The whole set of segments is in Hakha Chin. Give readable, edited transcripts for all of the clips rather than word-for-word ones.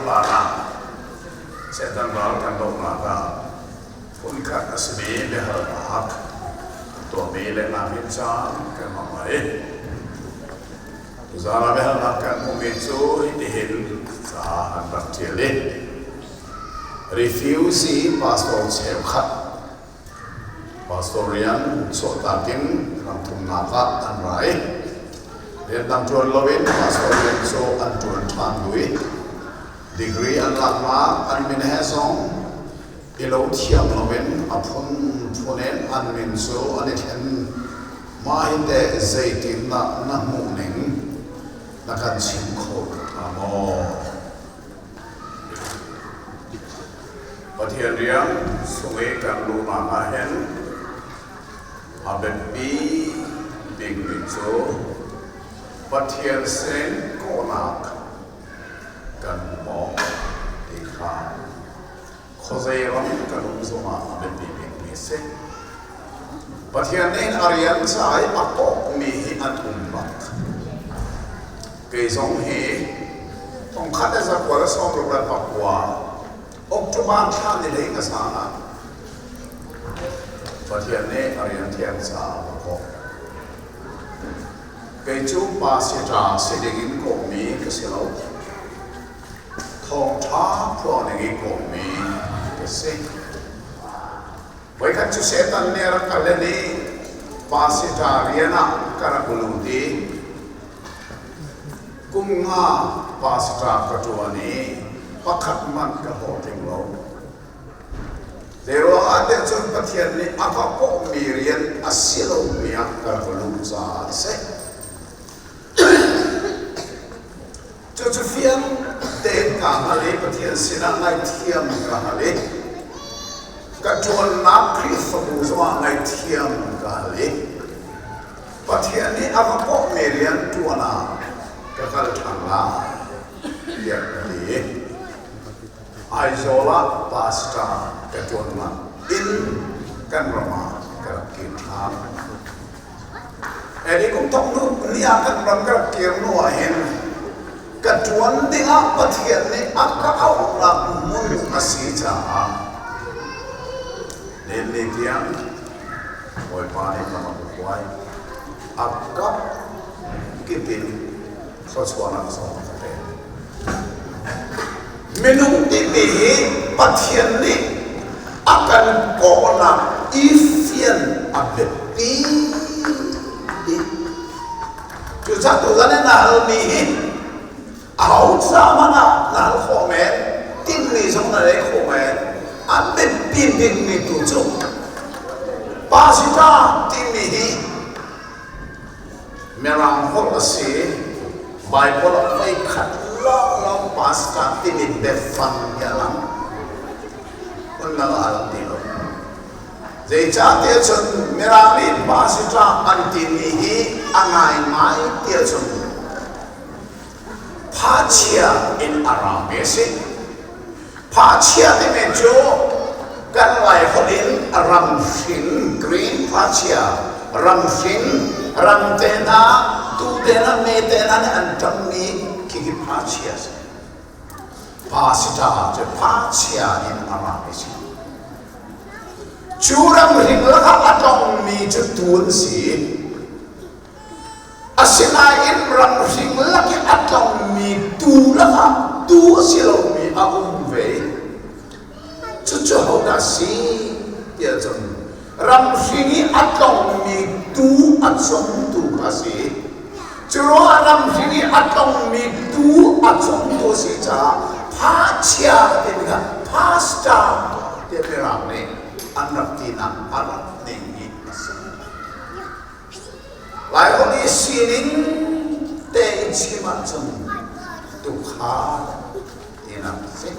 Hlan ah Satan ral kan dohnak ah phunkhat a simi biahalnak tuahmi lehnak in caan kan hmang lai. Tuzaan ah biahalnak kan hmuhmi cu hitihin ca an rak ṭial i Refugee pastor cheukhat pastor rian chuahtak in ramthumnak ah an ra i rian dang ṭuan loin pastor rian cu an ṭuan ṭhan duh i degree an laknak an min he zong i lo thiam loin a phunphun in an min cu an i thlen. Mah hi teh zeitindah na hmuh ning na kan chim kho hnga maw? Pathian rian sung i kan luhnak ah hin a biapi bikmi cu Pathian sin kawhnak kan hmu maw ti kha khuazei ram kan um zongah a biapi bikmi a si. Pathian nih a rian ca i a kawhmi hi an um bak. Kei zong hi thongkhat le zakua le sawmruk le pakua October thla ni hlei nga sang ah Pathian nih a rian thiang caah a kawh. Kei cu pa siṭa si ding in kawhmi ka si lo. Thawngṭha phuang ding in kawhmi ka si. Voikhat cu Satan nih a rak ka hlen i pa siṭa rian ah ka rak lut i kum nga pastor ka ṭuan i pakhat hmanh ka hlawhtling lo. Zeiruang ah tiah cun Pathian nih a ka kawhmi rian a si lomi ah ka rak luh caah a si. Cucu fiang tein ka hngal i Pathian sinah ngaihthiam ka hal i ka ṭuannak Khrihfabu zongah ngaihthiam ka hal i Pathian nih a ka kawhmi rian ṭuan ah ka kal ṭhan lai tiah ka ti. Aizawl ah pastor ka ṭuannak inn kan ram ah ka rak kir ṭhan. Edi kum thok hnu ni ah kan ram ka rak kir hnu ah hin ka ṭuan dingah Pathian nih a ka auhnak hmun a si caah len ni tiang Bawipa nih lam a ka hruai. A kap kip in thluachuahnak zong a ka pek. Minung timi hi Pathian nih a kan kawhnak i fian a biapi bik. Cucaah tuzan i na halmi hi aho ca hmanh ah na hal khawh men, tinhmi zong na lei khawh men. A biapi bikmi tu cu pasita timi hi Mirang holh a si. Bible ah voikhat lawnglawng pastor timi biafang hi a lang. Phundang ah a lang ti lo. Zeicahtiah cun Mirang nih pastor an timi hi a ngaingai tiah cun Phachia in a rami a si. Phachia timi cu kan Laiholh in ramhring, green phachia, ramhring, ram te hna, tuu te hna, me te hna nih an ṭammi khikhi phachia a si. Pasita cu phachia in a rami a si. Cu ramhring lakah a tongmi cu tuu an si. Asinain ramhring lak i a tlongmi tuu lakah tuu a si lomi a um ve. Cucu hodah si tiah cun ramhring i a tlongmi tuu a congtu kha a si. Cu ruangah ramhring i a tlongmi tuu a congtu a si caah phachia timi kha pastor tiah Mirang nih an rak tinak a rak ning hi a si. Laiholh i sining tein chim ahcun tuukhal tinak a si.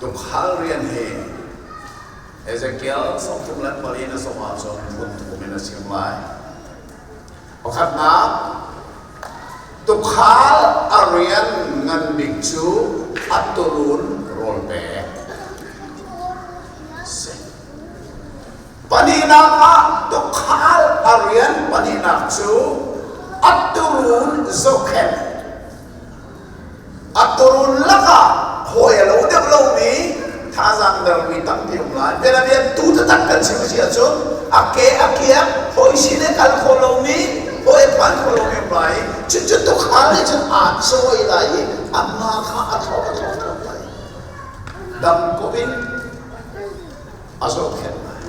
Tuukhal rian hi Ezekiel 34 na zong ahcun phun thum in a chim lai. Pakhatnak, tuukhal a rian ngan bik cu a turun rawl pek si. Pahnihnak ah tuukhal a rian pahnihnak cu a tuurun zohkhenh. lakah hawi a lo deuh lomi thazaang dermi tampi um lai. Bianabia tu taktak kan chim a si ahcun a ke a kiak hawi sin i kal kho lomi hawi a phan kho lomi um lai. Cucu tukhal nih cun aa cawi lai i a hma kha a thlop a thlop thlop lai. Dam ko in a zohkhenh lai.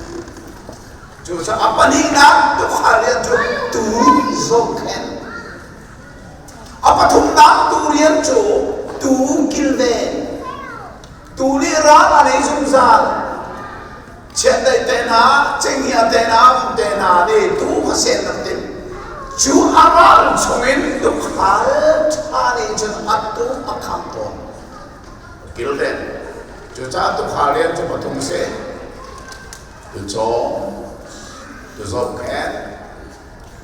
Cucaah a pahnihnak tukhal rian cu tuu zohkhenh. A pathumnak tuu rian cu tuu kilven. Tuu nih ral a nei zungzal. Chiandeih tehna, cenghngia tehna, vum tehna nih tuu kha sen an timh. Cu a ral chungin tukhal ṭha nih cun a tuu a kham tawn. Kilven. Cucaah tukhal rian cu pathum a si. Tucawm, tuzohkhenh,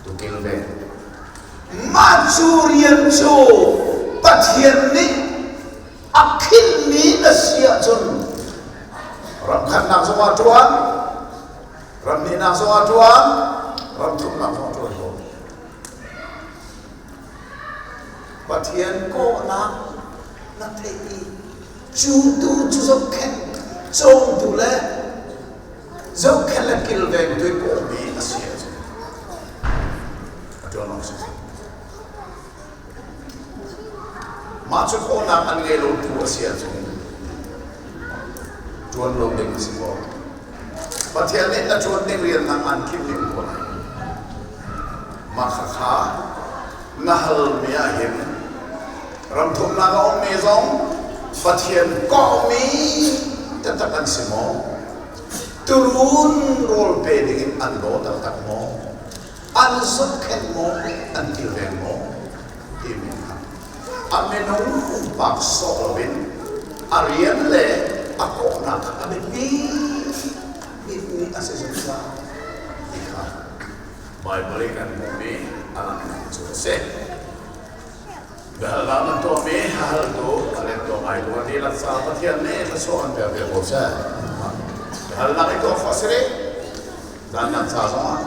tukilven. Mah cu rian cu Pathian nih a khinhmi na si ahcun ramkhatnak zongah ṭuan, ramhnihnak zongah ṭuan, ramthumnak zongah ṭuan ko. Pathian kawhnak na theih i cu tu cu zohkhenh cawmtu le zohkhenh le kilvengtu i kawhmi a si ahcun a ṭuan awk si. Mah cu kawhnak an ngei lo tu a si ahcun ṭuan lo ding a si ko. Pathian nih na ṭuan ding rian nang an khim ding ko lai. Mah khakha na halmi ahhin ramthumnak a ummi zong Pathian kawhmi taktak an si maw? Turun rawl pe dingin an daw taktak maw? An zohkhenh maw? An kilveng maw? Timi kha a minung pumpak sawh loin a rian le a kawhnak a biapi bikmi a si zungzal ti kha Baibal i kan hmuhmi a langhnak cu a si. Biahalnak nan tuahmi haltu a let tuah ngai tu a dihlak caah Pathian nih thluachuah an pek ve ko seh. Biahalnak i tuah khawh a si rih. Dannak ca zongah.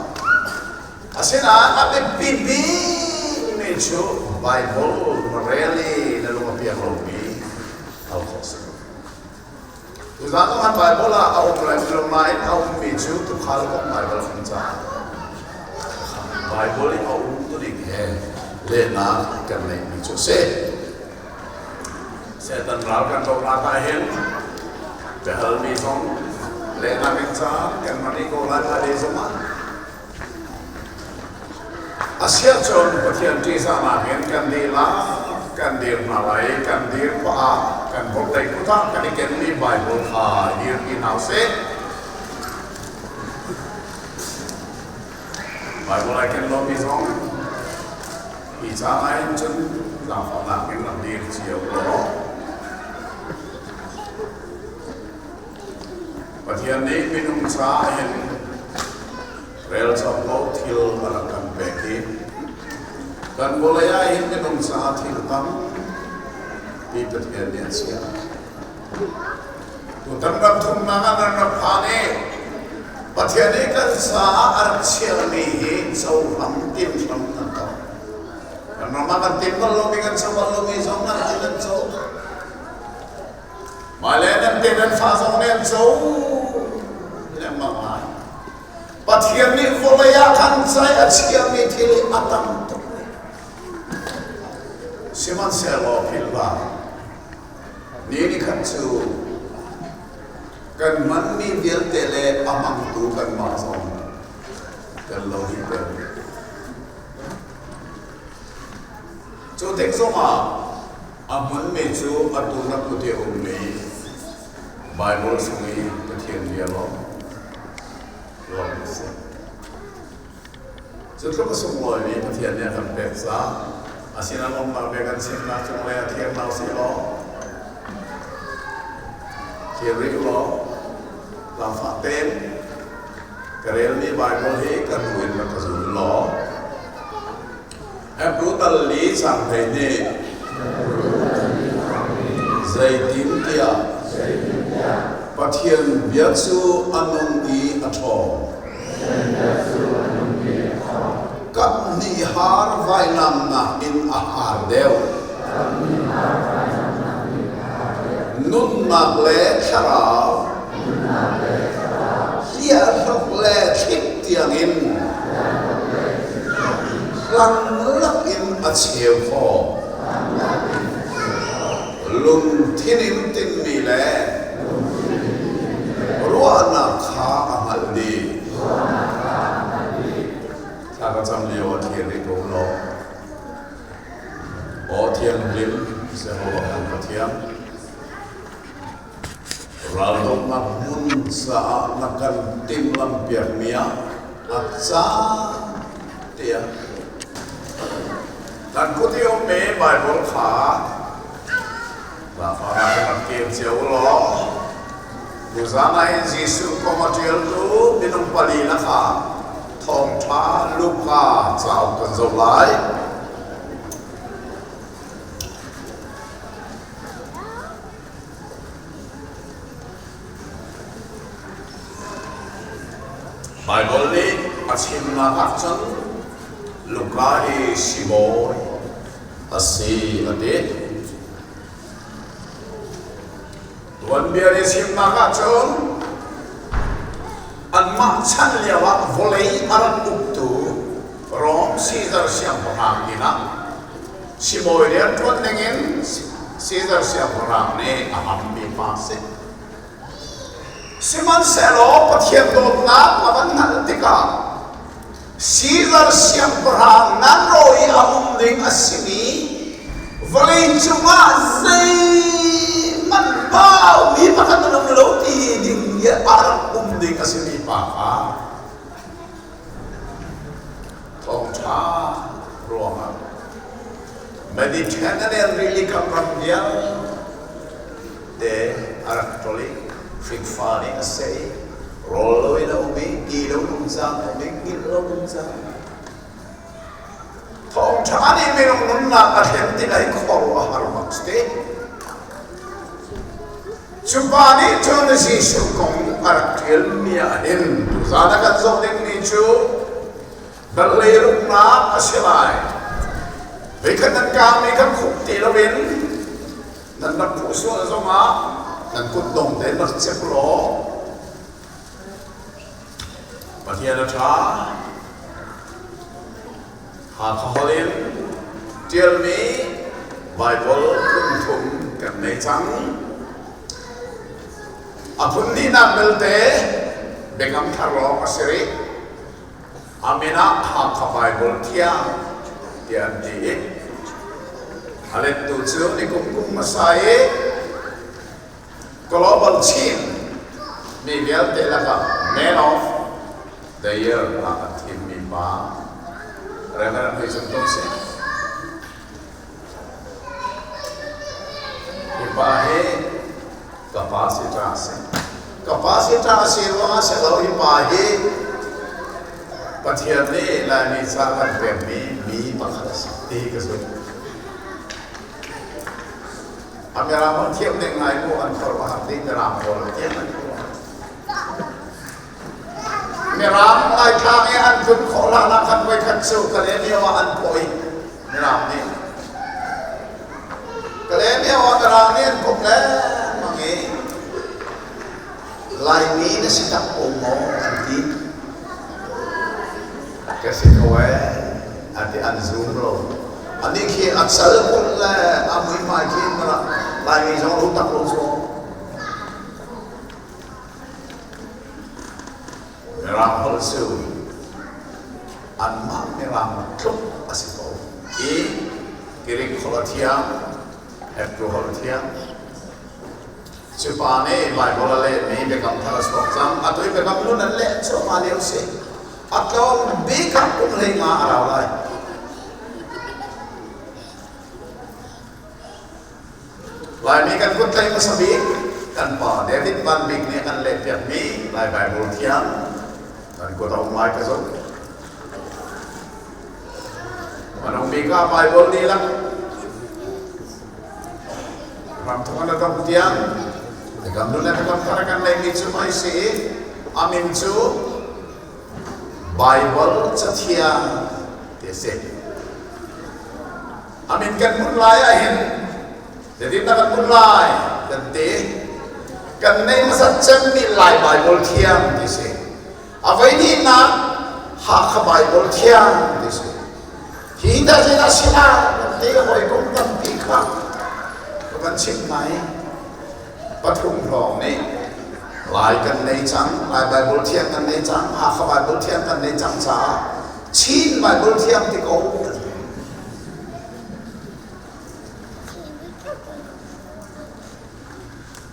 Asinain a biapi bikmi cu Baibal na rel i na lung a piang lomi hal khawh a si. Tuzaan zong han Baibal ah a um lai lo nain a ummi cu tuukhal kong Baibal kan caah Baibal i a um tuning he lehnak kan neihmi cu a si. Satan ral kan dohnak ah hin biahalmi zong lehnak in caan kan hman i ko lai hmailei zongah Asiahcun Pathian ṭihzahnak in kan dihlak kan dir hna lai i kan dir pah ah kan vorhlei kut ah kan i kenmi Baibal kha dirpi hna usih. Baibal ai ken lomi zong hi caang ahhin cun zaangfahnak in rak dir cio law Pathian nih minung caah hin rel cawk lo thil a rak kan pek i kan vawlei ah hin minung caah thil tampi Pathian nih a chiah. Tutan ram thumnak ah nan rak phan i Pathian nih kan caah a rak chiahmi hi cohlang timhlam nan tong. Kan ram ah kan tim bal lomi kan co bal lomi zong nan tin nan co. Hmailei nan te nan fa zong nih an co lengmang lai. Pathian nih vawlei ah khan cai a chiami thil hi a tam tuk. Sihmanhsehlaw philh hlah, ni ni khat cu kan hmanmi vialte le a hmangtu kanmah zong kan lo dih peng. Cu tik zongah A hmunmi cu atu na kut i a ummi Baibal chung i Pathian bia lawng lawng a si. Cu tluk a sunglawimi Pathian nih a kan pek caah a sinah lawmhnak bia kan chimnak cung le a thiang hna usih law thlir rih law zaangfah tein ka relmi Baibal hi ka hnu in rak ka zul law Hebru tal li cang hlei nih zeitintiah Pathian bia cu a nung i a ṭhawng. Kap hnih har vainamnak in a har deuh. Nunnak le thlarau hliahhlok le thlik tiangin hlanglak in a cheu khawh. Lungthin in tinhmi le ruahnak kha a hngalh dih. Thla ka cam lio ah thlir rih ko law. Aw Thianghlim Jehovah kan Pathian, raldohnak hmun caah na kan timhlamhpiakmi ah a caan tiah kan kut i ummi Baibal kha zaangfahnak in rak keu cio u law tuzaan ah hin Jesuh kong a ṭialtu minung pali lakah Thawngṭha Luka cauk kan zoh lai. Baibal nih a chimnak ahcun Luka hi sibawi a si a ti. Tuanbia nih chimnak ahcun anmah chan lioah vawlei a rak uktu Rom Caesar siangpahrang inn ah sibawi rianṭuan dingin Caesar siangpahrang nih a hammi pa a si. Sihmanhsehlaw Pathian dawtnak a van hngalh tikah Caesar siangpahrang nan rawi i a um ding a simi vawlei cungah zeihmanh baumi pakhat an um lo ti ding i a rak um ding a simi pa kha thawngṭha ruangah Mediterranean rili kam ram vialte a rak ṭol i hringfa nih a seh i rawl loin a um i ti lo um cang a um i hngilh lo um cang. Thawngṭha nih minung nunnak a thlen tikah i khuaruah a har bak si. Cu pa nih cun Jesuh kong a rak ṭialmi ah hin tuzaan a kan zoh dingmi cu dal leiruknak a si lai. Voikhat nan kaangmi kha khup ti loin nan rak phuh sual zongah nan kutdong tein rak cek law Pathian a ṭha. Hakha holh in ṭialmi Baibal phun thum kan nei cang. A phun hnihnak belte Biakam Thar lawng a si rih. A min ah Hakha Baibal Thiang tiah an ti i a lettu cu nikum kum hmasa i Global Chin mi vialte lakah Man of the Year ah an thimmi pa Reverend Hui Cung Tum si. Hi pa hi ka pa si ṭa a si. Ka pa si ṭa a si ruangah si lo hi pa hi Pathian nih Laimi ca kan pekmi mi pakhat a si ti ka zumh. A Mirang holh thiam ding ngai mu an khuaruah har ding Mirang pawl tiang an khuaruah. Mirang Laitlang i an tlun khawh hlan ah khan voikhat cu Kalaymyo ah an pawh i Mirang nih Kalaymyo ah Mirang nih an puk lengmang i Laimi na si tak ko maw an ti. Ka si ko ee an ti an zum lo. Anih khi a cal pum le a muihmai khi Laimi zong lu tak lo cu. Mirang holh cu anmah Mirang tluk a si ko. I Greek holh a thiam, Hebrew holh a thiam. Cu pa nih Baibal a lehmi Biakam Thar a chuak cang. Atu i Biakam Hlun an leh cuahmah lio si. A tlawm bik ah kum 15 a rau lai. Laimi kan kut tlaih hmasa bik kan pa David Van Bik nih an lehpiakmi Lai Baibal thiang kan kut a um lai ka zumh. Manung bik ah Baibal dihlak ramthong an dong tiang Biakam Hlun le Biakam Thar kan leimi cu mai si i a min cu Baibal Cathiang ti a si. A min kan hmuh lai ahhin zeitindah kan hmuh lai kan ti. Kan nei hmasat cemmi Lai Baibal Thiang ti si. A voi hnihnak Hakha Baibal Thiang ti si. Hi dah zeidah si lai kan ti hawikom tampi kha ka van chimh hna i pathum hrawng nih Lai kan nei cang, Lai Baibal Thiang kan nei cang, Hakha Baibal Thiang kan nei cang caah Chin Baibal Thiang ti ko.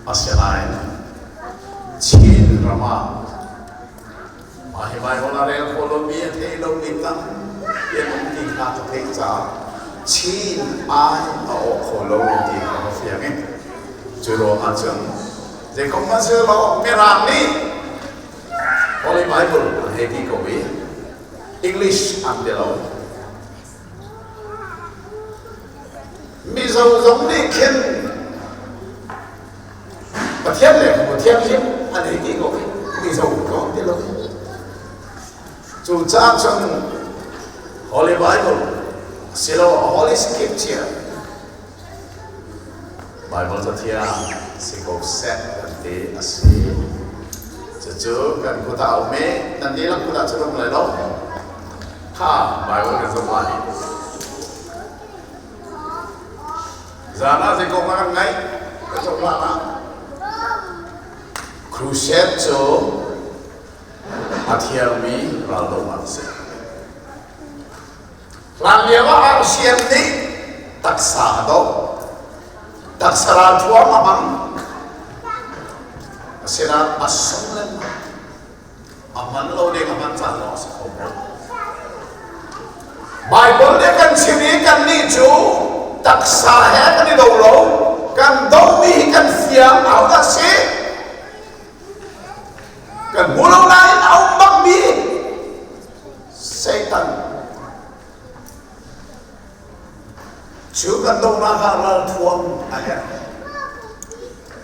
Asinain Chin ram ah mah hi Baibal a rel kho lomi a thei lomi tampi an um ti kha ka theih caah Chin ai a awh kho lo ti kha ka fiang i cu ruangah cun zeikom hmanh si law Mirang nih Holy Bible an hei ti ko i English an ti lo. Mizo zong nih khin Pathian le Thianghlim an ei ti ko khi Mizo ko ti lo. Cucaah cun Holy Bible asiloah Holy Scripture Bible cathiang si ko seh kan ti a si. Cucu kan kut ah a um i nan dihlak kut ah cun um lai lo. Kha Bible kan zoh lai. Zan ah zei kong kan ngaih ka zoh hlan ah crusade cu a thiangmi raldohnak a si. Hlanlio ah arsian nih taksa a doh. Taksa ralthuam a hmang. Asinain a sung lengmang. A hman lo ding a hman caan lawng a si kho maw? Baibal nih kan chim i kannih cu taksa he kan i do lo. Kan dohmi hi kan fiang ahodah si? Kan hmu lo nain a um bakmi Satan cu kan dohnak ah ralthuam a herh.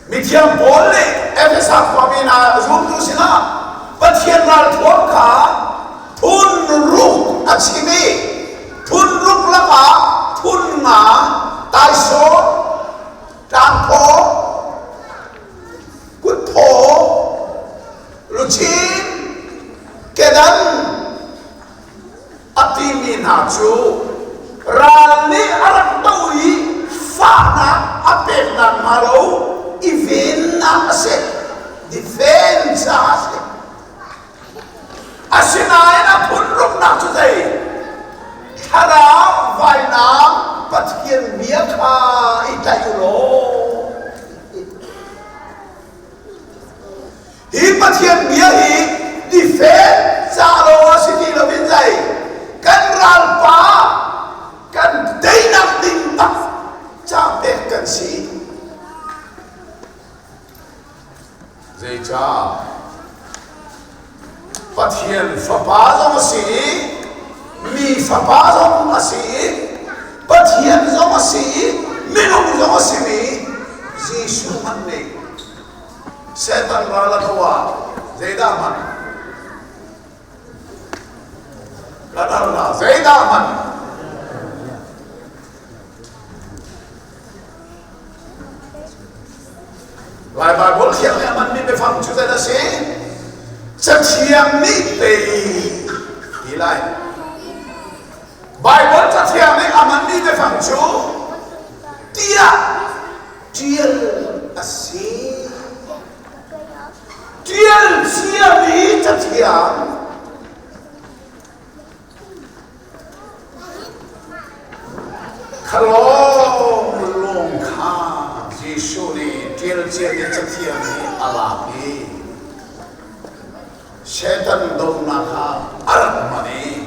Mithiang Paul nih Efesa khuami hna zumtu sinah Pathian ralthuam kha phun ruk a chim i phun ruk lakah phun nga taisawm, tlangphaw, kutphaw, luchin, kedan a timi hna cu ral nih a rak do i fahnak a peknak hnga lo i vennak a si defense a si. Asinain a phun ruknak cu zei? Thlarau vainam Pathian bia kha i tlaih u law. Hi Pathian bia hi defend ca lo a si ti loin zei kan ralpa kan teinak ding tak ca pek kan si. Zeicah? Pathian Fapa zong a si i mi Fapa zong a si i Pathian zong a si i minung zong a simi Jesuh hmanh nih Satan ral a do ah zeidah hman? Kan al hna zeidah hman? Lai Baibal thiang nih a hmanmi biafang cu zeidah a si? Cathiang nih pei ti lai. Baibal cathiang nih a hmanmi biafang cu tiah ṭial a si. Ṭial ciami cathiang Khalawng lung kha Jesuh nih ṭial ciami cathiang hi a lak i Satan dohnak kha a rak hman i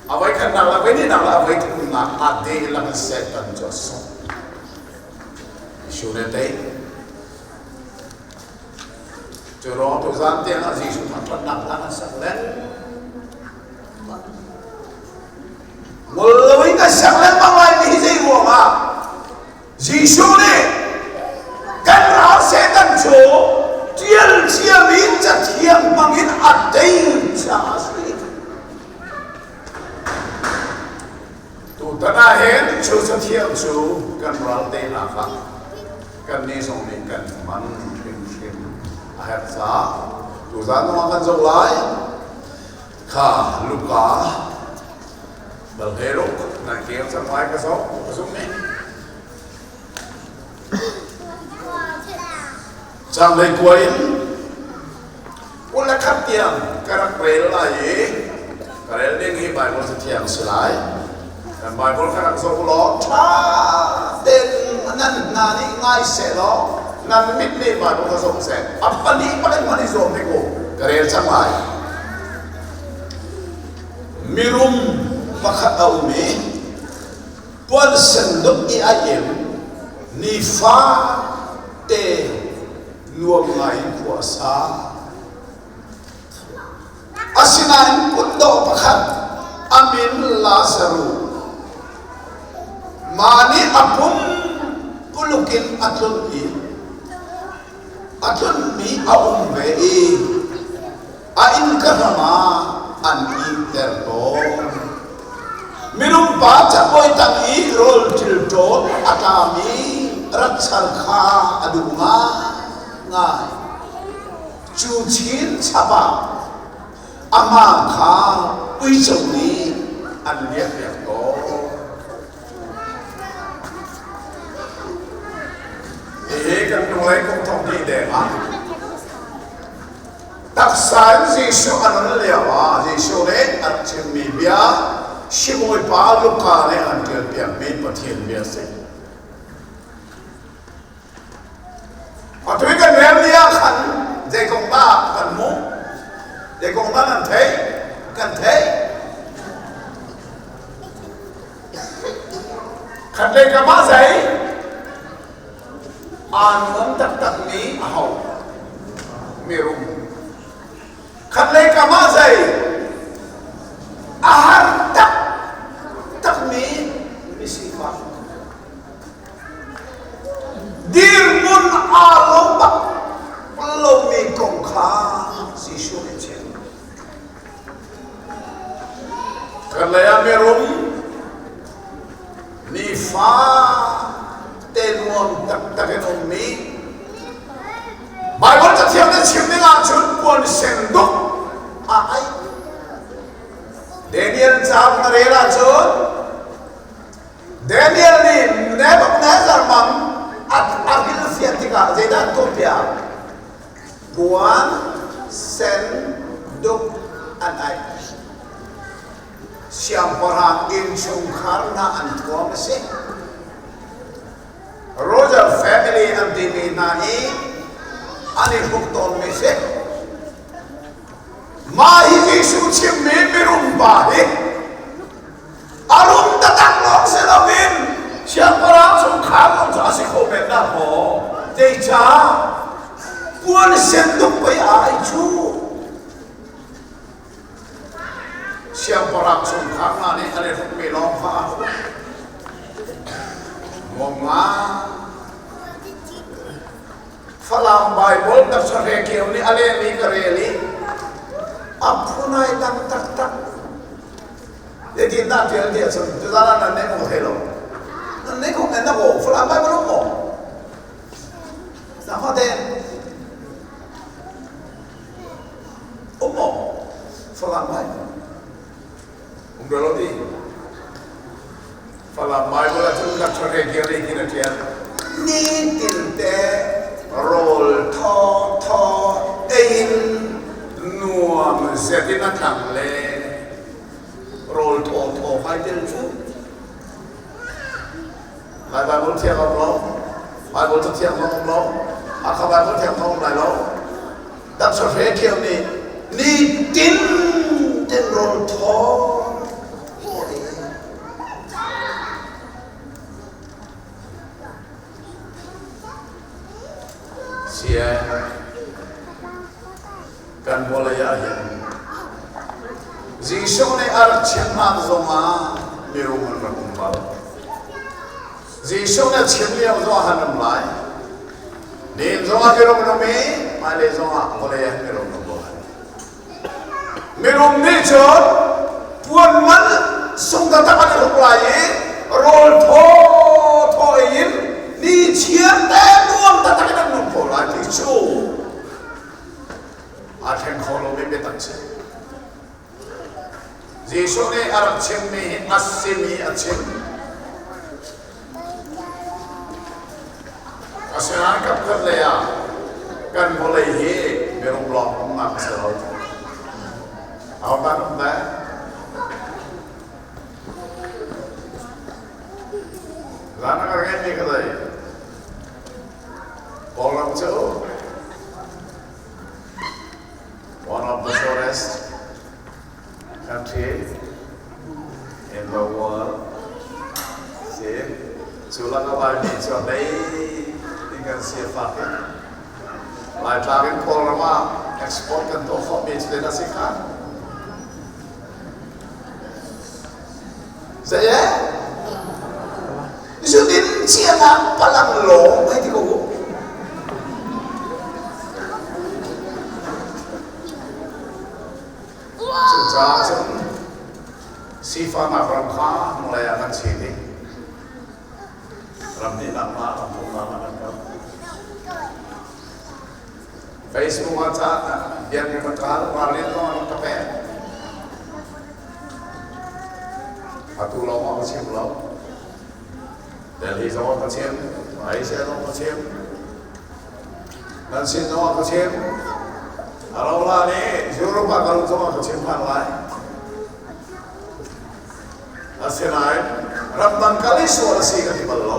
a voikhatnak le voihnihnak le a voithumnak a dehlak in Satan cu a sungh. Jesuh nih a tei. Cu ruang tuzaan tiang ah Jesuh thangṭhatnak hla kan sak lengmang. Ngol loin kan sak lengmang lai mi hi zei ruangah Jesuh nih kan ral Satan cu ṭial ciami cathiang hmangin a tei caah a si. Tutan ah hin cu cathiang cu kan ral teinak ah kannih zong nih kan hman hrimhrim. hrimhrim a herh caah tuzaan zongah kan zoh lai. Kha Luka bal he ruk nan keng cang lai ka zoh ka zumh nih. Canglei kua in 21 tiang ka rak rel lai i ka rel ding hi Baibal Cathiang a si lai. Kan Baibal ka rak zoh law ṭha tein nan hna nih ngai seh law nan mit nih Baibal ka zoh seh. A pahnih bak in hman i zuam hnik u. Ka rel cang lai. Mirum pakhat a um i puan senduk i a im nifa te nuam ngai in khua a sa. Asinain kutdawh pakhat a min Lazaruh mah nih a pum puluk in a tlunh i a tlunhmi a um ve i a innka hram ah an ihter tawn. Minung pa cabuai tang i rawl ṭilṭawn a tlami ratchar kha a duh ngaingai. Cu chin chap ah amah kha uico nih an liakpiak tawn. Hihi kan hnulei kum thong hnih deng ah Taksa in Jesuh a nun lioah Jesuh nih a rak chimmi bia sibawipa Luka nih an ṭialpiakmi Pathian bia a si. Atu i kan rel ni ah khan zei kong dah kan hmuh? Zei kong dah nan theih? Kan theih. Khatlei kam ah zei? Aa nuam taktakmi aho? Mirum. Khatlei kam ah zei? A har taktakmi misifak. Dirhmun aa lo bak lomi kong kha Jesuh nih a chim. Khatlei ah mirum nifa te nuam taktak in ummi Baibal Cathiang nih chim ding ahcun puan sen duk a ai. Daniel cauk na rel ahcun Daniel nih Nebuchadnezzar mang a a hrilhfiah tikah zeidah an tuahpiak? Puan sen duk an aih. Siangpahrang innchungkhar hna an thuam a si. Royal family an timi hna hi an i hruk tawnmi si. Mah hi Jesuh chimmi mirum pa hi a rum taktak lawng si loin siangpahrang chungkhar lawng cu a si kho men dah maw? Zeicah? Puan sen duk pei ai cu. Siangpahrang chungkhar hna nih an i hrukmi lawng kha aa hruk. Nuam ngai. Falam Baibal Dr. Kio nih a lehmi ka rel i a phunai dang taktak. Zeitin dah ṭial ti ahcun tuzaan ah nan neih maw thei lo. Nan neih kong nan aw Falam Baibal um maw? Zaangfah tein. Um maw? Falam Bible. Um lo ti. Falam Bible ah cun Dr. Regier nih hin a ṭial. Nitin te rawl thaw thaw ei in nuam zet in a tlang le rawl thaw thaw kai tel cu. Lai Bible thiang um lo. Bible cu thiang zong um lo. Hakha Bible thiang zong um lai lo. Taksa hre ṭhiam nih nitin ten rawl thaw Sie kan vawlei ah hin Jesuh nih a rak chim hlan zongah mirum an rak um bal. Jesuh nih a chim lio zongah han um lai. Nihin zongah mirum an um i hmailei zongah vawlei ah mirum an um lai. Mirum nih cun puan man sung taktak an i hruk lai i rawl thaw thaw ei in ni chiar te nuam taktak in an nung ko lai ti cu. Jesuh nih a rak chimmi hi a simi a chim. Asinain kapkhat lei ah kan vawlei hi mirum lawng umnak a si lo. Ahodah um te? Zan a ka ngeihmi ka zei? Kawlram cu one of the poorest country in the world. Si, cu lak a Laimi cu a hlei in kan si a fak i Laitlang in Kawlram ah export kan tuah khawhmi cu a si kha. Zei eh? Zudin cianak palang lawng hei ti ko u. Cucaah cun sifahnak ram kha hnulei ah kan chi ding. Ram hnihnak ah ram thumnak ah kan kal. Facebook ah ca biak in ka kal, ralrin zong an ka pek. Atu lawng ah ka chim lo. Delhi zong ah ka chim, Malaysia zong ka chim. Nan sin zong ah ka chim. A ro la nih Europe ah kal zong ah ka chim than lai. Asinain ramdang kal i sual a si ka ti bal lo.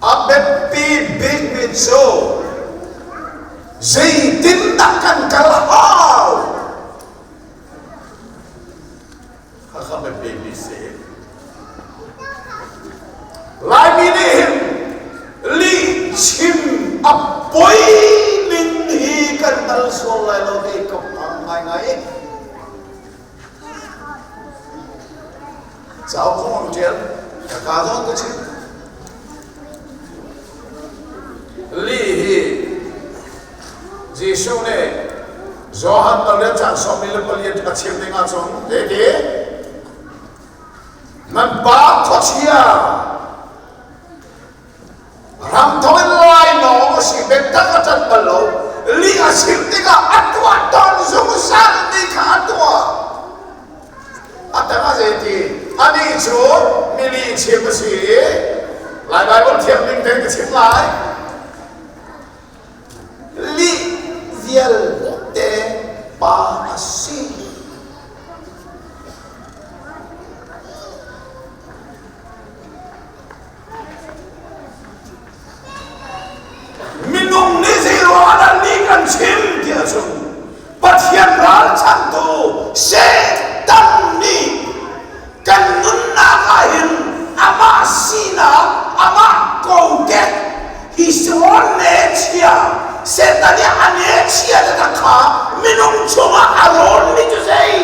A biapi bikmi cu zeitindah kan kal hau? Khakha biapi si. Laimi nih hin lihchim a poi ning hi kan hngal sual lai lo ti ka phang ngaingai. Cauk zong an ṭial, ka kaa zong ka chim. Li hi Jesuh nih Johan palian cang 14 a chim ding ahcun zeiti nan pa khuachia Ramthong in lainawng a si biatak a ṭan bal lo. Lih a chim tikah a tuah tawn zungzal mi kha a tuah. A tang a zeiti? Anih cu mi lih chim a si i Lai Baibal thiam ning tein ka chim lai. Lih vialte pa a si. Minung nih zeiruang ah dah lih kan chim ti ahcun Pathian ralchanhtu Satan nih kan nunnak ah hin amah sinak, amah kokek his own nature Satan nih a nature taktak kha minung chungah a rawnmi cu zei?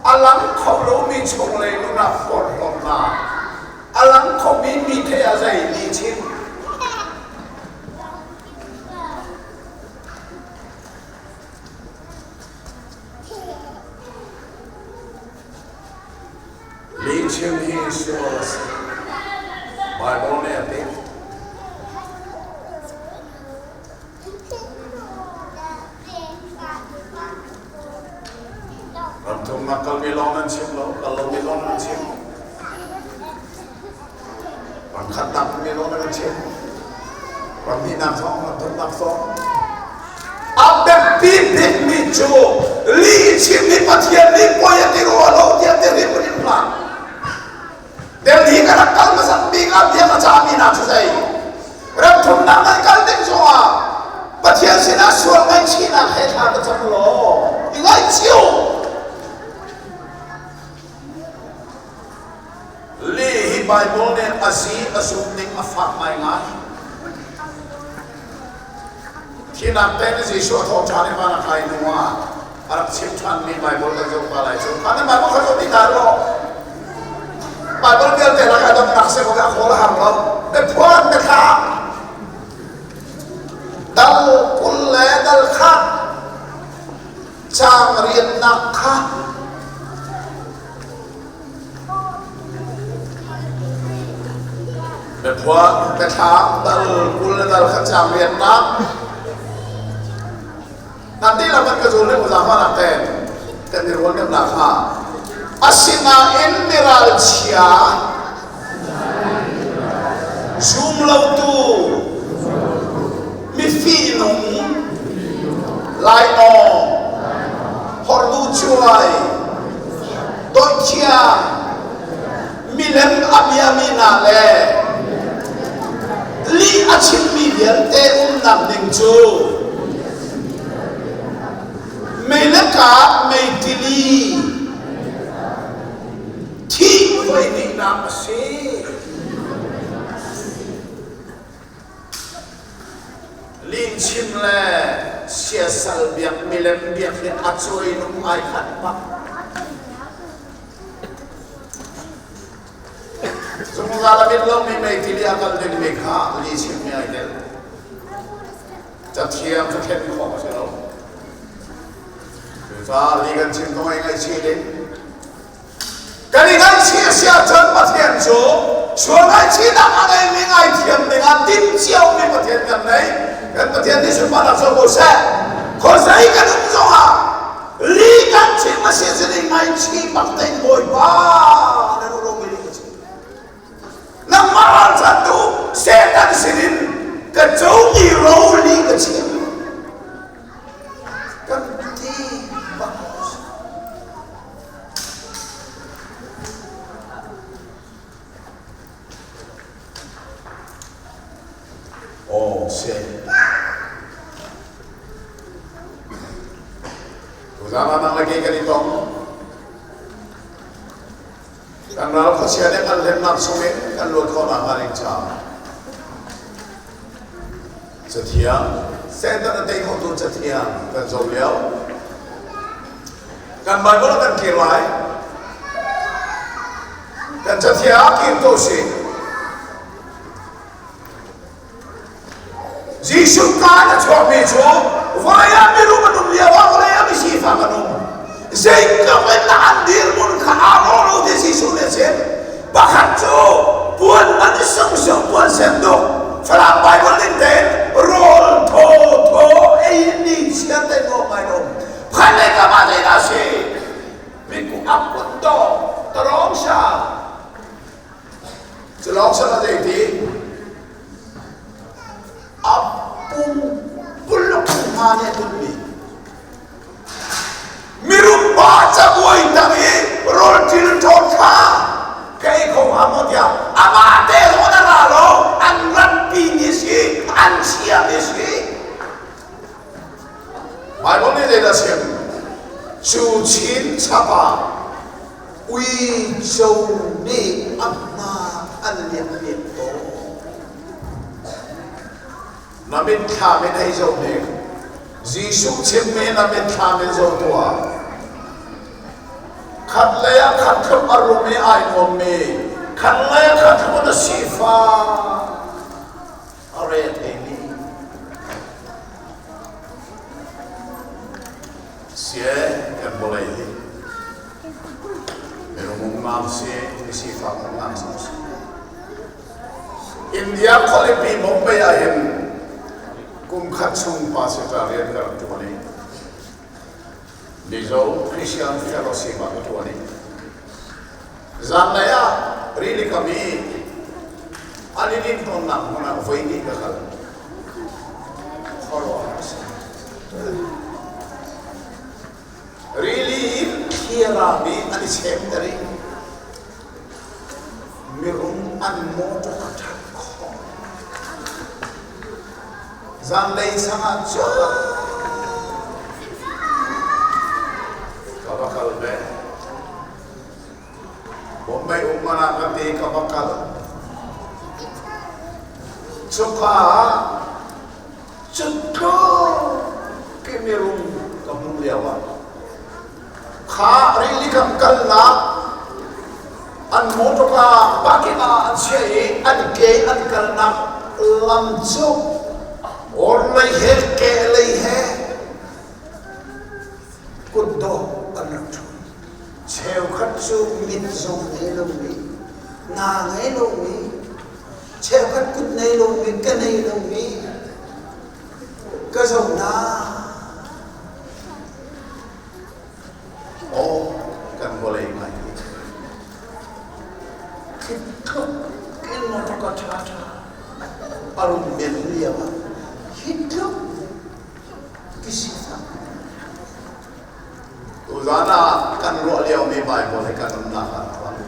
A lang kho lomi chunglei nun ah porhlawtnak, a lang khomi mi theih ah zei nih chim? Lihchim hi sual a si. Baibal nih a ti. Ramthumnak kalmi lawng nan chim lo, kal lomi lawng nan chim. Ramkhatnak mi lawng nan chim. Ramhnihnak zong, ramthumnak zong. A biapi bikmi cu lih chim hi Pathian nih poi a ti rua lo tiah ti rim rim hlah. Delhi ka rak kal hmasat bik ah bia ka cahmi hna cu zei? Ramthumnak nan kal ding zongah Pathian sinah sual ngaihchihnak he thla ka cam law i ngaihchih u. Li hi Bible nih a zi a zum ning a fak ngaingai. Thinak te ni Jesuh a thawh ṭhan i van a kai hnu ah a rak chim ṭhanmi Bible kan zoh pa lai cu. Kha nan Bible kha zoh dih hna law. Bible vialte lakah damnak si ko a khawl a har lo. Biaphuan biathla dal 20 le dal khat caang riannak kha Biaphuan biathlam dal 20 le dal khat caang riannak. Nan dihlak kan ka zul le zaangfahnak ten kan i rual deuh nakhnga. Asinain miralchia zumlotu mifihnung lainawng horduh cuai doithiam milem a biami hna le lih a chimmi vialte umnak ding cu mei le kak mei tili thih voi hnihnak a si. Lihchim le siasal biak milem biak hi a cuai nung ai khat bak. Zungzal a mit lomi meitili a kal dingmi kha lihchimmi ai tel. Cathiang cu thlen khawh a si lo. Cucaah li kan chim kong ai ngaihchih ding. Kan i ngaihchih a si ahcun Pathian cu sual ngaihchihnak a ngeimi ngaithiam dingah timh ciomi Pathian kan nei. Kan Pathian nih sunparnak co ko seh. Khuazei kan um zongah li kan chim a si ahcun i ngaihchih bak tein Bawipa na ruh lomi li ka chim. Nangmah ralchantu Satan sinin ka comi ro li ka chim. Kan ti bak. Aw si. Tuzaan ah nang le kei kan i tong. Kan ral khuachia nih kan hlennak chungin kan luat khawhnak hnga ding caah Cathiang, Satan a tei khotu cathiang kan zoh lio. Kan Bible kan kir lai. Kan cathiang ah kir ko si. Jesuh kaan a chuakmi cu vawlei ah mirum an um lio ah vawlei ah misifak an um. Zeitluk in dah an dirhmun kha aa rawh lo ti Jesuh nih a chim. Pakhat cu puan man sungsung puan senduk Falam Bible ning tein rawl thaw thaw ei ni chiar te nuam ngai um. Phan lei kam ah zeidah a si? Miku a kut dawh tarawng sha Cu lawng si lo zeiti a pumpuluk hna nih a tunmi mirum pa cabuai tang i rawl ṭil ṭhawn kha ka ei kho hnga maw tiah amah te zong an ra lo an ratpi mi si an chia mi si Bible nih zeidah chim cu chin chap ah Uico nih a hma an liak piak tawn. Na mitthlam in hei zoh hnik. Jesuh chimmi na mitthlam in zoh tuah. Khat lei ah khat tluk a rum i ai nuammi, khat lei ah khat tluk in a sifak a re theimi. Sie kan vawlei hi minung umnak si misifak umnak zong si. India khualipi Bombay ah hin kum khat chung pastor rian ka rak ṭuan i Mizo Christian Fellowship ah ka ṭuan i zanlei ah rili kam i an i din tawnnak hmun ah voi hnih ka kal. Khuaruahhar a si. Rili in thirami an i chemter i mirum an mawṭaw a ṭhat khawh. Zanlei sang ah cun ka va kal ve. Bombay um man ah ka ti ka va kal. Cuka ah Cutluk i mirum ka hmuh lio ah kha rili kam kalnak an motorka parking ah an chiah i an ke an kalnak lam cu orlei he kehlei he kutdawh an rak ṭhu. Cheukhat cu mit zong ngei lomi, naa ngei lomi, cheukhat kut nei lomi, ka nei lomi, ka zoh hna. Khi tluk in motor ṭha ṭha a rung men lio ah hi tluk ki sifak. Tuzan ah kan ruah liomi Baibal hi kan umnak ah a bang.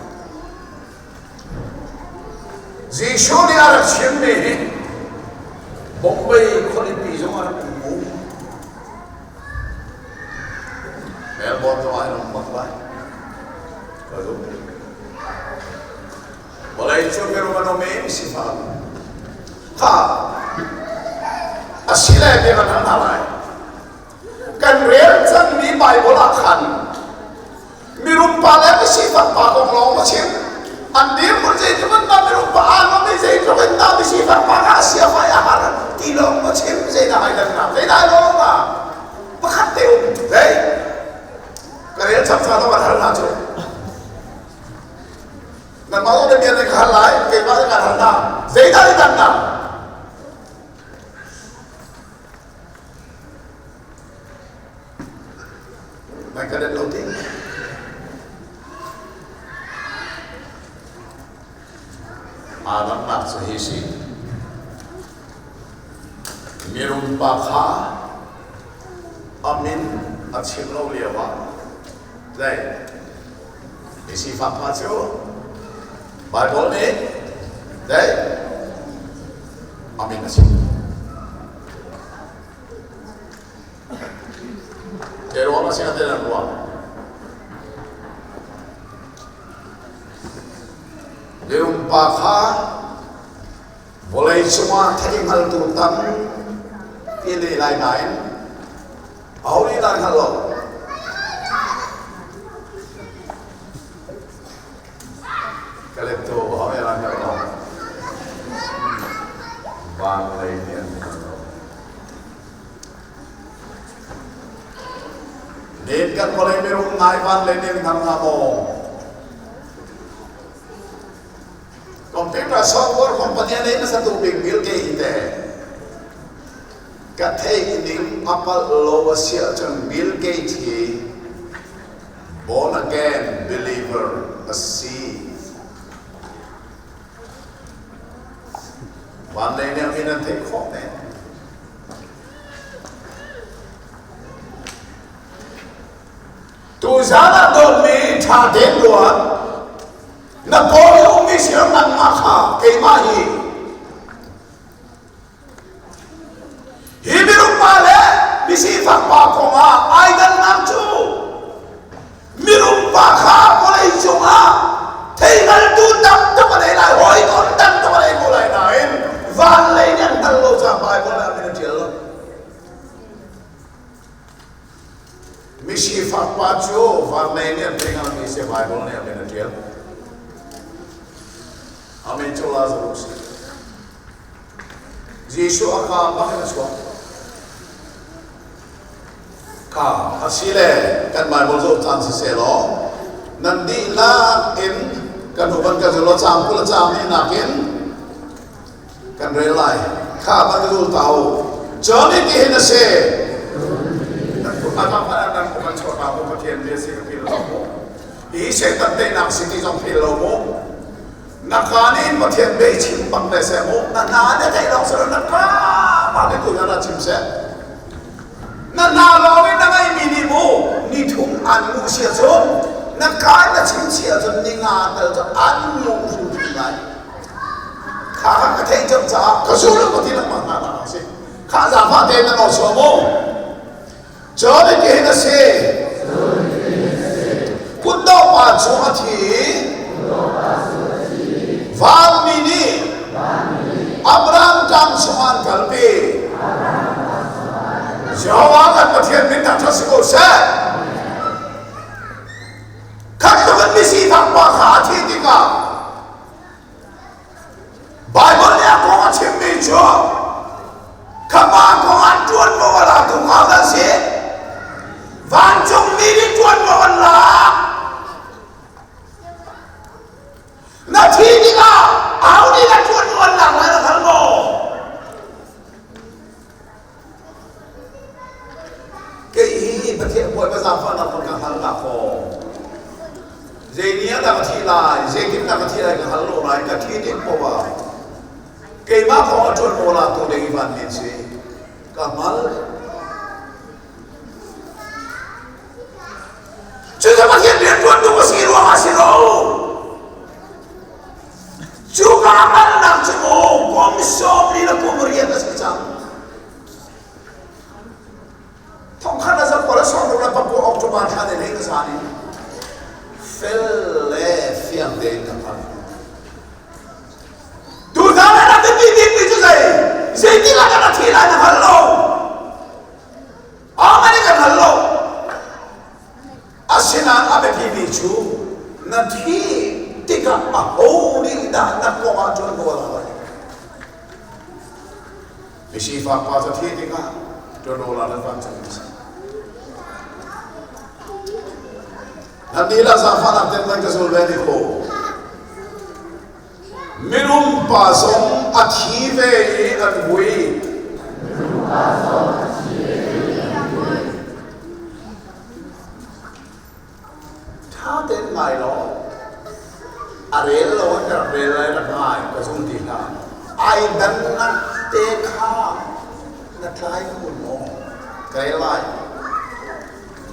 Jesuh nih a rak chimmi hi Bombay khualipi zong a rak um mu. Melbourne zong ah an um bak lai. Ka zumh. Vawlei cu mirum an um i sifak. Kha a si le bia kan hal hna lai. Kan rel cangmi Baibal ah khan mirum pa le misifak pa kong lawng a chim. An dirhmun zeitluk in dah mirum pa aa nuam i zeitluk in dah misifak pa kha a sia fai a har ti lawng a chim. Zeidah ai dannak? Zeidah ai lawng na? Pakhat te um. Hei, ka rel chap cha kan hal hna cu. Nangmah zong na bia na ka hal lai, keimah na ka hal hna. Zeidah ai dannak? Mai ka let lo ti. Aa dannak cu hi si. Mirum pa kha a min a chim lo lio ah zei mi sifak pa cu Bible nih zei a min a chim. Ke ruang a si a nan ruang. Mirum pa kha vawlei cungah thei hngaltu tampi le lai nain aho nih dah hngal lo. Ka lettu aho nih dah hngal lo. Van lei nih an hngal lo. Nen kan vawlei mirum ngai van lei nih an hngal hnga maw? Computer software company a nei hmasa tu bik Bill Gates te ka theih ning a palh lo a si ahcun Bill Gates hi born again believer a si. Van lei nih min an theih khawh men. Tuzan ah dawtmi ṭha tein ruat. Na kawl i ummi sir nangmah kha keimah hi. Hi minung pa le misifak pa kong ah ai dannak cu mirum pa kha vawlei cungah theihngaltu tam tuk a nei lai, hawikom tam tuk a nei ko lai nain van lei nih an hngal lo caah Baibal ah min a ṭial lo. Misifak pa cu van lei nih an thei ngalmi si Baibal nih a min a ṭial. A min cu Lazarus si. Jesuh a kaa bak in a chuak. Ka a si le kan Baibal zoh caan si seh law nan dihlak in kan huban kan zul caang 20 a caang nih nakin kan rel lai kha van ka zul ta u cun hitihin a si nan nan kan chuah mu Pathian bia si ka phil lo mu hi Satan teinak si ti zong phil lo mu na ka nih Pathian bia chim bak le seh mu na hna na theih lawng silo na ka pa nih tu na chim seh na hna lawng in na ngeimi nih mu ni thum an mu sia cun na ka na chim sia cun ni nga tal cu an mu hrimhrim lai Kha kha ka theih cang caah ka zul ka ti lengmang hna nak a si. Kha zaangfah tein na nawl sual mu. Cun hitihin a si. Kutdok pa cu a thi. Vanmi nih Abraham ṭang chungah an kalpi. Jehovah kan Pathian min thangṭhat si ko seh. Khat tluk in misifak pa kha a thih tikah Baibal nih a kong a chimmi cu khapa kong an ṭuanvo a latu kha an si. Vancungmi nih ṭuanvo an lak. Na thi tikah aho nih dah ṭuanvo an lak lai na hngal maw? Kei hi Pathian Bawipa zaangfahnak kong ka hngal dah kaw. Zei ni ah dah ka thih lai, zeitin dah ka thih lai ka hngal lo nain ka thi tik paoh ah keimah kong ah ṭuanvo latu ding i van min si ka hngal. Cucu Pathian rianṭuan duh a si ruangah si lo. Cu kaa hngalhnak cu mu kum sawm li le kum riat a si cang. Thongkhat a zakua le sawmruk le pakua October thla ni hlei ka zan in fel le fiang tein ka hngalh. Tuzaan ah na biapi bikmi cu zei? Zeitik ah dah na thih lai na hngal lo. Amen ka hngal lo. Asinain a biapimi cu na thih tikah aho nih dah na kong ah ṭuanvo a la lai? Misifak pa cu thih tikah ṭuanvo la nan van cang a si. Nan dihlak zaangfahnak ten nan ka zul ve ti ko. Mirum pa zong a thi ve i an vui. Ṭha tein ngai law a rel lo an rak rel lai rak ngai ka zum ti hlah. Ai dannak te kha na tlai kun maw? Ka rel lai.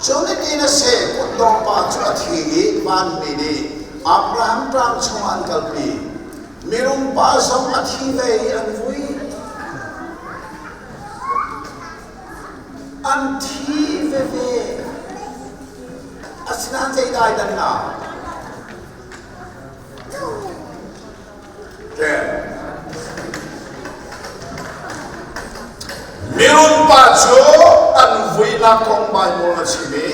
Cun hitin a si, kutdong pa cu a thi i vanmi nih Abraham tlang chungah an kalpi. Mirum pa zong a thi ve i an vui. An thi veve. Asinain zeidah ai dannak? Mirum pa cu an vuinak kong Baibal a chim i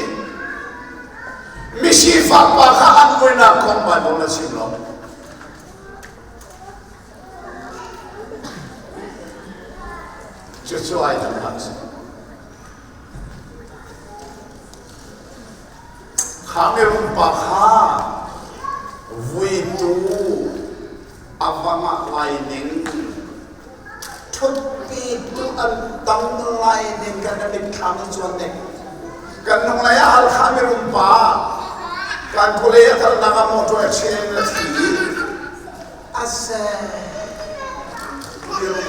misifak pa kha an vuinak kong Baibal a chim lo. Cucu ai dang a si. Kha mirum pa kha vuitu a va ngah lai ning, ṭhutpitu an tam lai ning kan kan mitthlam in cuan ning. Kan nung lei ah Halkha mirum pa kan khualei a kalnak ah motor accident a thi i a seh. Mirum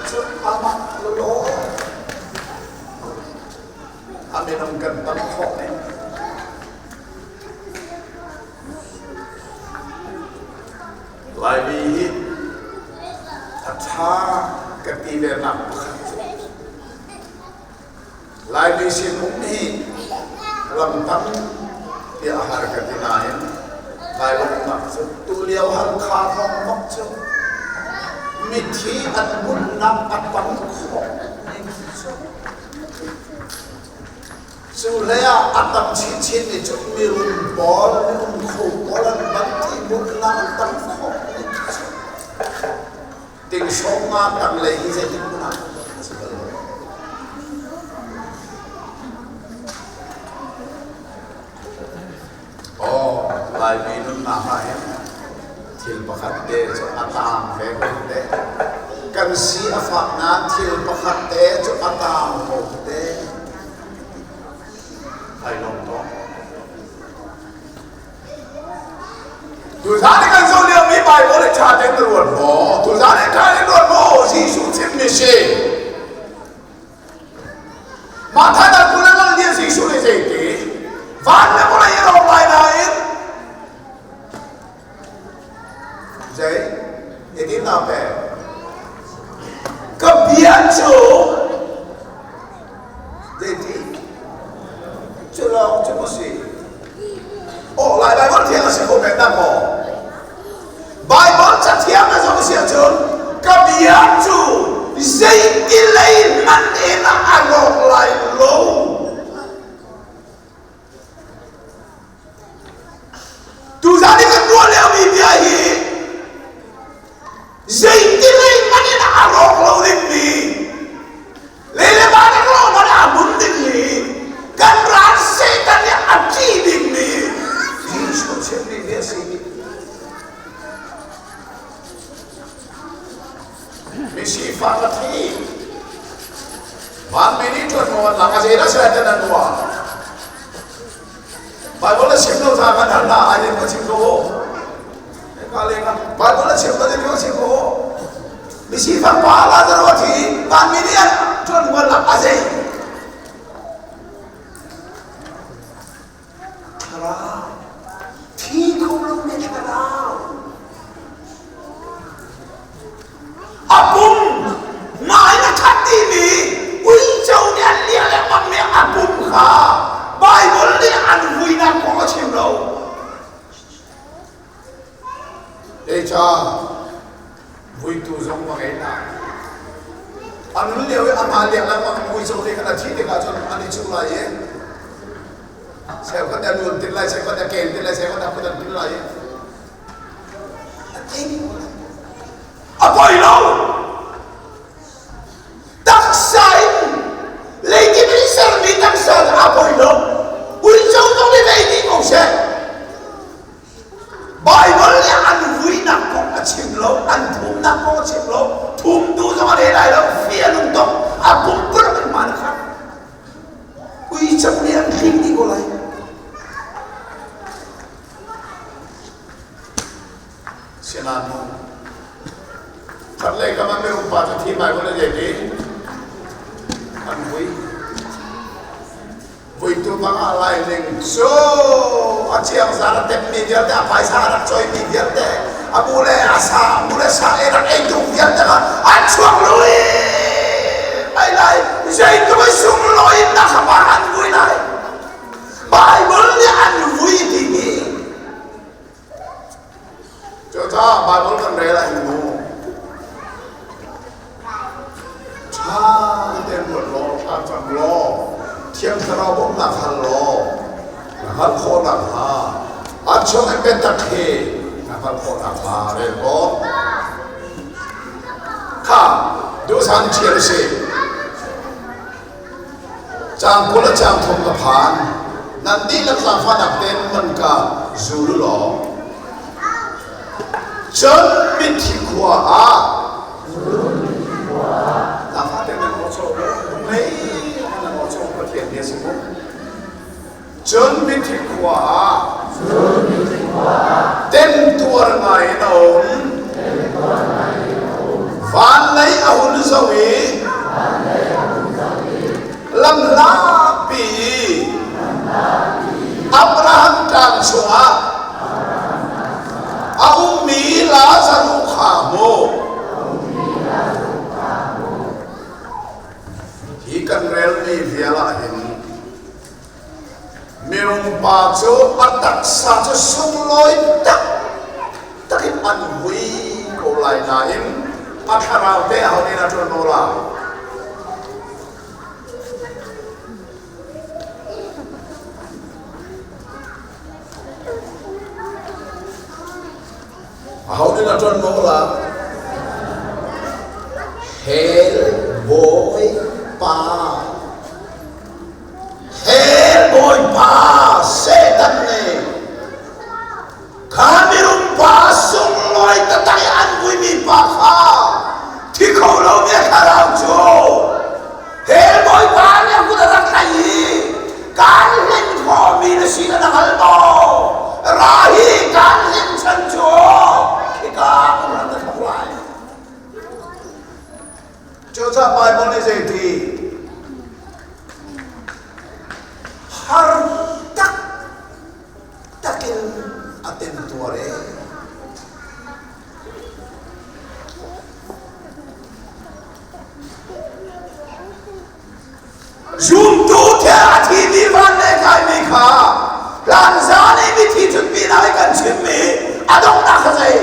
cu amah lawlaw A minung kan tam khawh ning. Laimi hi a ṭha ka ti ve nak pakhat cu Laimi sin um hi lam tam tiah a har ka ti nain kai lawmhnak cu tulio Halkha thawng bak cu mithi an bunhnak a tam khawh ning cu Cu hlei ah a tam chinchin mi cu mirum pawl, mirum kho pawl an ban ti bunhnak an tam khawh ning cu ting sawm nga tam lei hi zeitik hmanh ah a si bal lo. Aw, Laimi nunnak ah hin thil pakhat te cu a taang ve ko te. Kan si a fak nain thil pakhat te cu a taang ko te. Ai lawm tawn. Tuzaan i kan zoh liomi Baibal i ṭha tein na ruat maw? Tuzaan i ṭha tein ruat maw? Jesuh chimmi si. Mah thaidar kul le ngal nih Jesuh nih zeiti? Van le vawlei i rawk lai nain zei? Hitin na pe. Ka bia cu zeiti? Cu lawng cu maw si? Aw lai Baibal thiang a si ko men dah maw? Baibal cathiang a zoh si ahcun ka bia cu zeiti lei hmanh in a rawk lai lo. Tuzaan i kan ruah liomi bia hi zeiti lei hmanh in a rawk lo dingmi lei le van a rawh hmanh ah a hmun dingmi kan ral Satan nih a ṭih dingmi Jesuh chimmi bia si. Misifak a thi. Vanmi nih ṭuanvo an lak a zeidah si lai ti nan ruah? Bible a chim lo ca kan hal hna ai ka chim ko. Ka le ka Bible a chim lo ka chim ko. Misifak pa Lazarus a thi vanmi nih an ṭuan hualnak a zei. Thlarau thi kho lomi thlarau a pum ngai na that timi uico nih an liah lengmangmi a pum kha Bible nih an vuinak kong a chim lo. Echa vuitu zong va ngei hna. A nun lio i amah liang lengmang uico nih khan a thih tikah cun an i cuh lai i cheukhat a luan tin lai, cheukhat a ken tin lai, cheukhat a kut an tin lai i a thei a poi lo. Taksa in leidip in sermi taksa cu a poi lo. Uico zong nih vei dih ko seh. Baibal nih an vuinak kong a chim lo, an phumnak kong a chim lo, phumtu zong a re lai lo, fi a nung tuk, a pumpuluk in hmaan a khat. Uico nih an hling dih ko lai. Sinain mu, khatlei kam ah minung pa cu thi Baibal a zei ti? An vui. Vuitu bang ah lai ning cu a chiangzar a temmi vialte, a phaisa a rak coimi vialte, a bu le a sa, bu le sa e rak ei tuk vialte kha an chuak lui ai lai. Zeitluk i sunglawi in dah kha par an vui lai. Baibal nih an vui timi Cucaah Baibal kan rel ah hin mu ṭha tein ruat law, thla cam law, Thiang Thlarau bawmhnak hal law, na hngalh khawh nakhnga a chung i biatak hi na hngalh khawh nakhnga rel law. Kha duhsan ṭhial si. Caang 20 le caang 30 ka phan. Nan dihlak zaangfahnak tein man ka zul u law. Cun mithi khua ah zaangfah tein nan aw cawh mu. Mei nan aw cawh Pathian bia si mu. Cun mithi khua ah temtuar ngai in a um. Van lei a hun zoh i lamhlapi i Abraham ṭang chungah a ummi Lazaruh kha hmu. Hi kan relmi vial ah hin Minung pa cu a taksa cu sunglawi taktak in an vui ko lai nain a thlarau te aho nih a ṭuan maw lai? Aho nih a ṭuan maw lai? Hell bawi pa Hell bawipa Satan nih kha mirum pa sunglawi taktak i an vuimi pa kha thi kho lomi a thlarau cu hell bawipa nih a kut a rak tlaih i kaan hlen khawhmi na si na hngal maw? Ra hi kaan hlen chan cu khika um ran na thawk lai. Cucaah Baibal nih zeiti har taktak in a temtuar e. Zumtu the a thimi van le kaimi kha hlan zan i mithi ṭhutpi hna i kan chimmi a donghnak kha zei?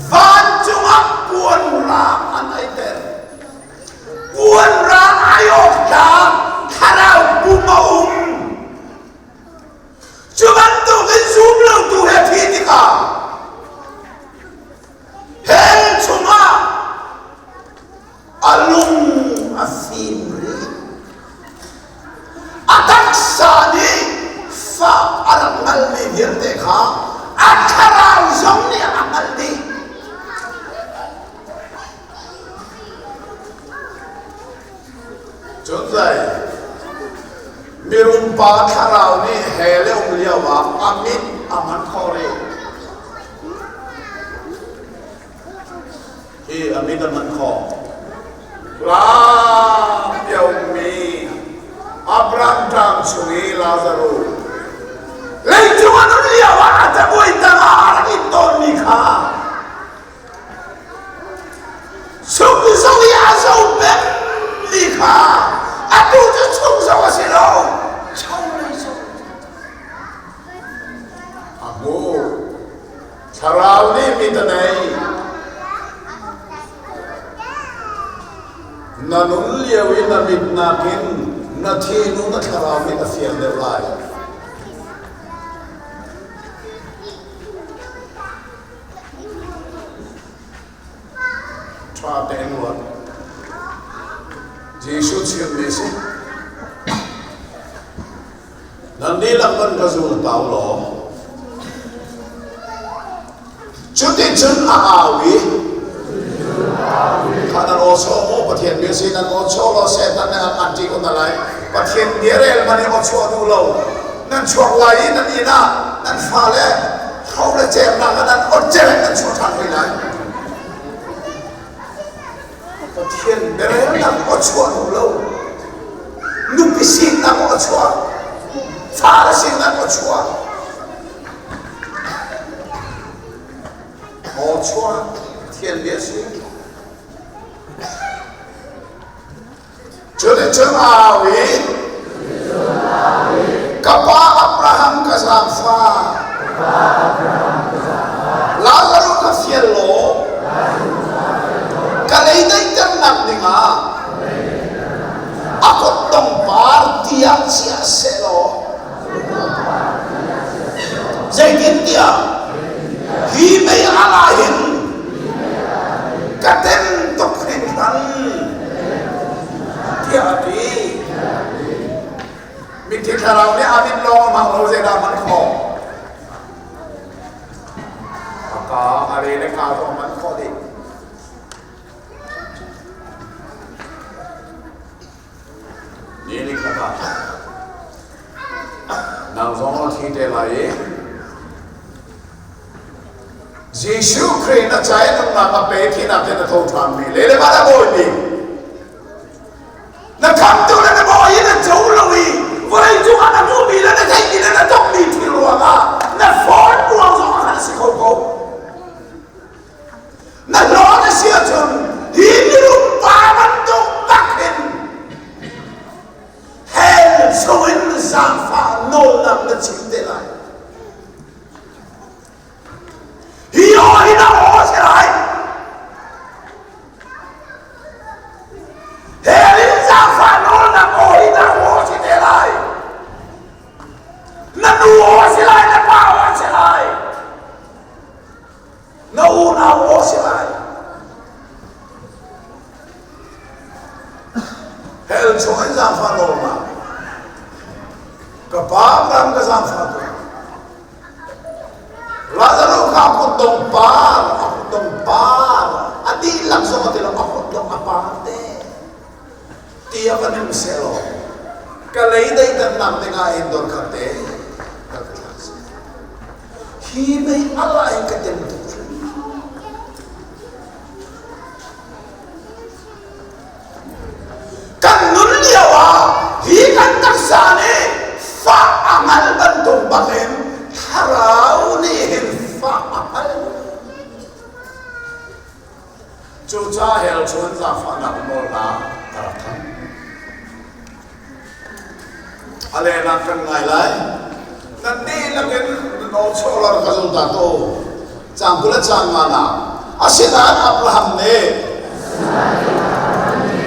Vancung ah puan rang an aiter. Puan rang ai awk tlak thlarau pum a um. Cu bantukin zum lotu he thi tikah hell chungah a lung a fim rih. A taksa nih fah a rak hngalhmi vialte kha a thlarau zong nih a hngalh dih. Cun zei mirum pa thlarau Hell i um lio ah a mit a man kho rih. Hi a mit a man kho. Lam mi Abraham tang chung i Lazaruh leicung a nun lio ah a cabuai tangah a rak in tawnmi kha Sung zong i a zo pengmi kha atu cu chung zong a si lo, cho lei zong. A hmuh. Thlarau nih mit a nei. Na nun lio i na mit nakin na thinu na thlarau mit a fiang deuh lai. Ṭha tein ruat. Jesuh chimmi si. Nan dihlak nan ka zul tau law. Cuticun a au i kha nan aw chaw maw Pathian bia si nan aw chaw law Satan nih an ṭih ko hna lai. Pathian bia rel man i aw chuah duh lo. Nan chuak lai i nan inn ah nan fale Hro le cernak ah nan ot cer in nan chuah ṭhan hoi lai. Pathian biarelnak aw chuah duh lo. Nupi sinak aw chuah. Fale sinak aw chuah. Aw chuah Pathian bia si. Cuticun au i ka pa Abraham ka zaangfah. Lazaruh ka fial law ka lei daihternak dingah a kutdong par tiah chia seh law zeitintiah hi mei al ah hin ka tem tuk hringhran tiah a ti. Mithi thlarau nih a mit lawng a hmang lo zeidah a hman khawh? A ka a re le ka zong a hman khawh dih. Ni ni khat ah nang zong na thi te lai i Jesuh Khrih na ca i nunnak a pe thinak te na tho ṭhan mi le le va na bawi bik na khamtu le na bawi in na co lo i vawlei cungah na hmuhmi le na theihmi le na tongmi thil ruangah na phone ruang zong ah khan a si kho ko. Na hlawn a si ahcun hi mirum pa bantuk bak hin hell chungin zaangfah nawlnak na chim te lai. Hi aw hi na aw si lai. Hell in zaangfah nawlnak aw hi na aw si te lai. Na nu aw si lai, na pa aw si lai. Na unau aw si lai. Hell chung in zaangfah nawlnak. Ka pa Abraham ka zaangfah tuah. Lazarus kha a kutdong par, a kutdong par, a dihlak zong a ti lo, a kutdong a par te. Ti a van in selaw, ka lei daihternak dingah hin dor khat te ka ka thlak si. Hi mei al ah hin ka tem tuk Kan nun lio ah hi kan taksa nih fah a hngal bantuk bakin thlarau nih hin fah a hngal. Cucaah hell chun zaangfahnak nawlnak a rak than. A lehnak kan ngai lai. Nan dihlak in nan aw chuah ka zung ta ko. Caang 20 le caang nga nak. Asinain Abraham nih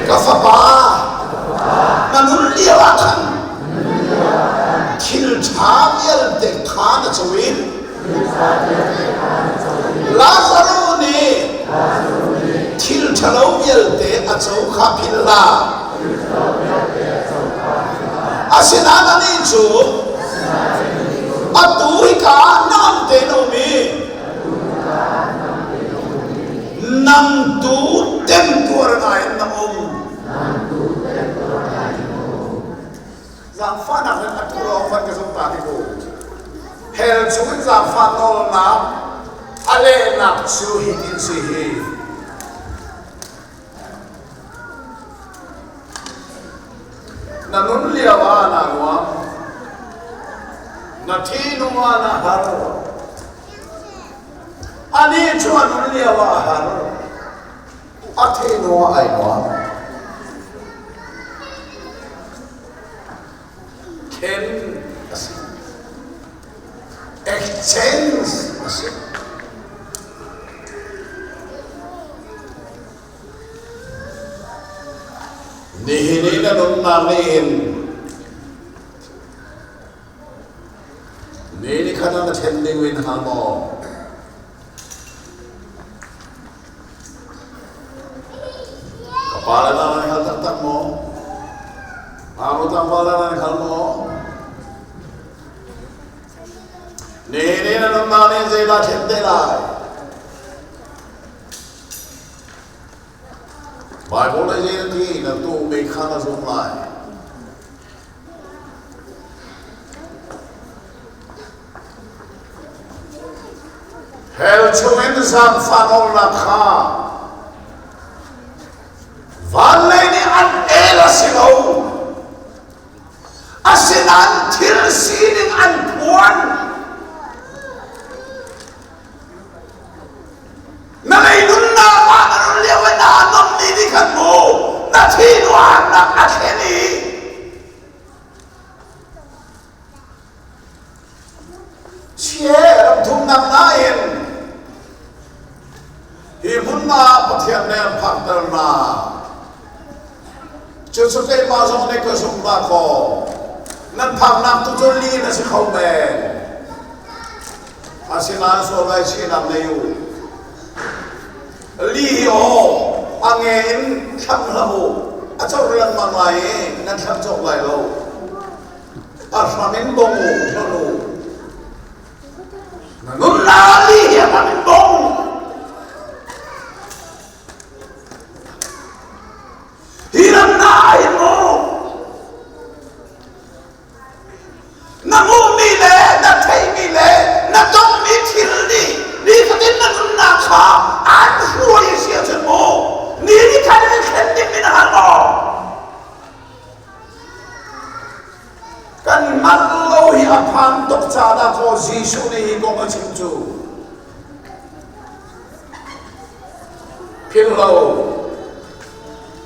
ka fapa na nun lio ah khan thil ṭha vialte kha na co in Lazarus nih thil ṭhalo vialte a co kha philh hlah. Asinain anih cu atu hika ah nangam tein a um i nang tu temtuar ngai in na um. Zaangfahnak in atu lawng van ka zung ta ti ko. Hell chungin zaangfah nawlnak a lehnak cu hitin si hi. Na nun lio ah naa nuam. Na thi hnu ah na har. Anih cu a nun lio ah a har. A thih hnu ah ai nuam. Khen a si. Exchange a si. Nihin i na nunnak nih hin ni ni khat ah na thlen ding in hnga maw? Ka pa le na nan hal taktak maw? Ngaknu tlangval na nan hal maw? Nihin i na nunnak nih zeidah thlen te lai? Baibal nih zei na ti? Na tuhmi kha na zumh lai. Hell chungin zaangfah nawlnak kha van lei nih an el a si lo. Asinain thil sining an phuan. Na lei nunnak ah na nun lio i naa nommi nih khan mu na thi nuahnak a thlen i Chia ram thumnak nain hi hmun ah Pathian nih an phakter hna. Cucu keimah zong nih ka zumh hna kaw nan phaknak tu cu lin a si kho men. Asinain sual ngaihchihnak nei u. Li hi aw a nge in thlam hlah u. A cawk lengmang lai i nan thlam cawk lai lo. A hram in bong u, hlonh u. Na nunnak li hi a hram in bong. Hi ram na ah hin mu na hmuhmi le na theihmi le na tonmi thil nih nifatin na nunnak kha aan hruai a si ahcun mu ni ni khan in thlen ding in hal maw? Kan hngalh lo hi a phan tuk ca dah kaw Jesuh nih hi kong a chim cu. Philh lo.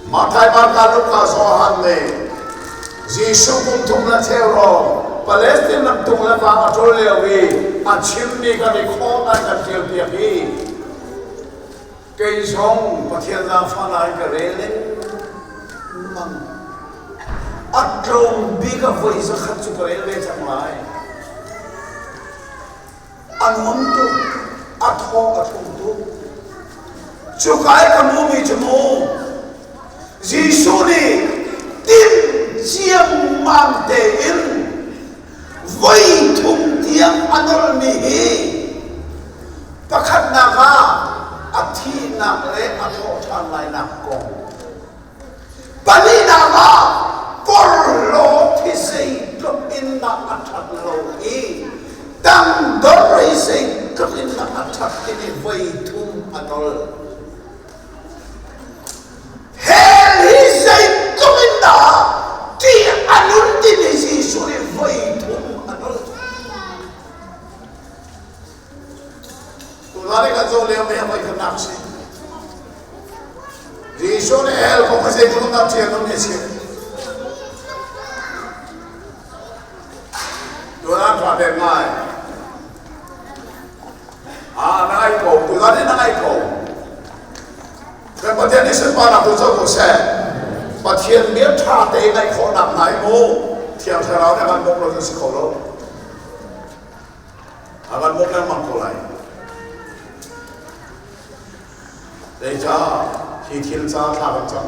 Matthai, Marka, Luka, Johan nih Jesuh kum thum le cheu rong Palestine ram tung le vang a ṭol lio i a chimmi kan i khawm an kan ṭialpiak i kei zong Pathian zaangfahnak in ka rel lengmang. A tlawm bik a voi zakhat cu ka rel ve cang lai. A nuam tuk, a thaw a thlum tuk. Cuka i ka hmuhmi cu mu, Jesuh nih tim ciammam tein voi thum tiang a nawlmi hi pakhatnak ah a thihnak le a thawhṭhan lainak kong Pahnihnak ah porhlaw thi zeitluk in dah a ṭhat lo i tangdor hi zeitluk in dah a ṭhat timi voi thum a nol. Hell hi zeitluk in dah ṭih a nun timi Jesuh nih voi thum a nol. Tuzaan i kan zoh lio mi a voi khatnak a si. Jesuh nih hell kong a zeitluk in dah ṭial um ni a chim. Tuzaan ṭha pek ngai. Ah, na ngai ko. Tuzaan hi na ngai ko. Kan Pathian nih sunparnak tu co ko seh. Pathian bia ṭha te ngaih khawhnak hna hi mu Thiang Thlarau nih a kan bawmh lo cu si kho lo. A kan bawmh lengmang ko lai. Zeicah hi thil ca thla kan cam?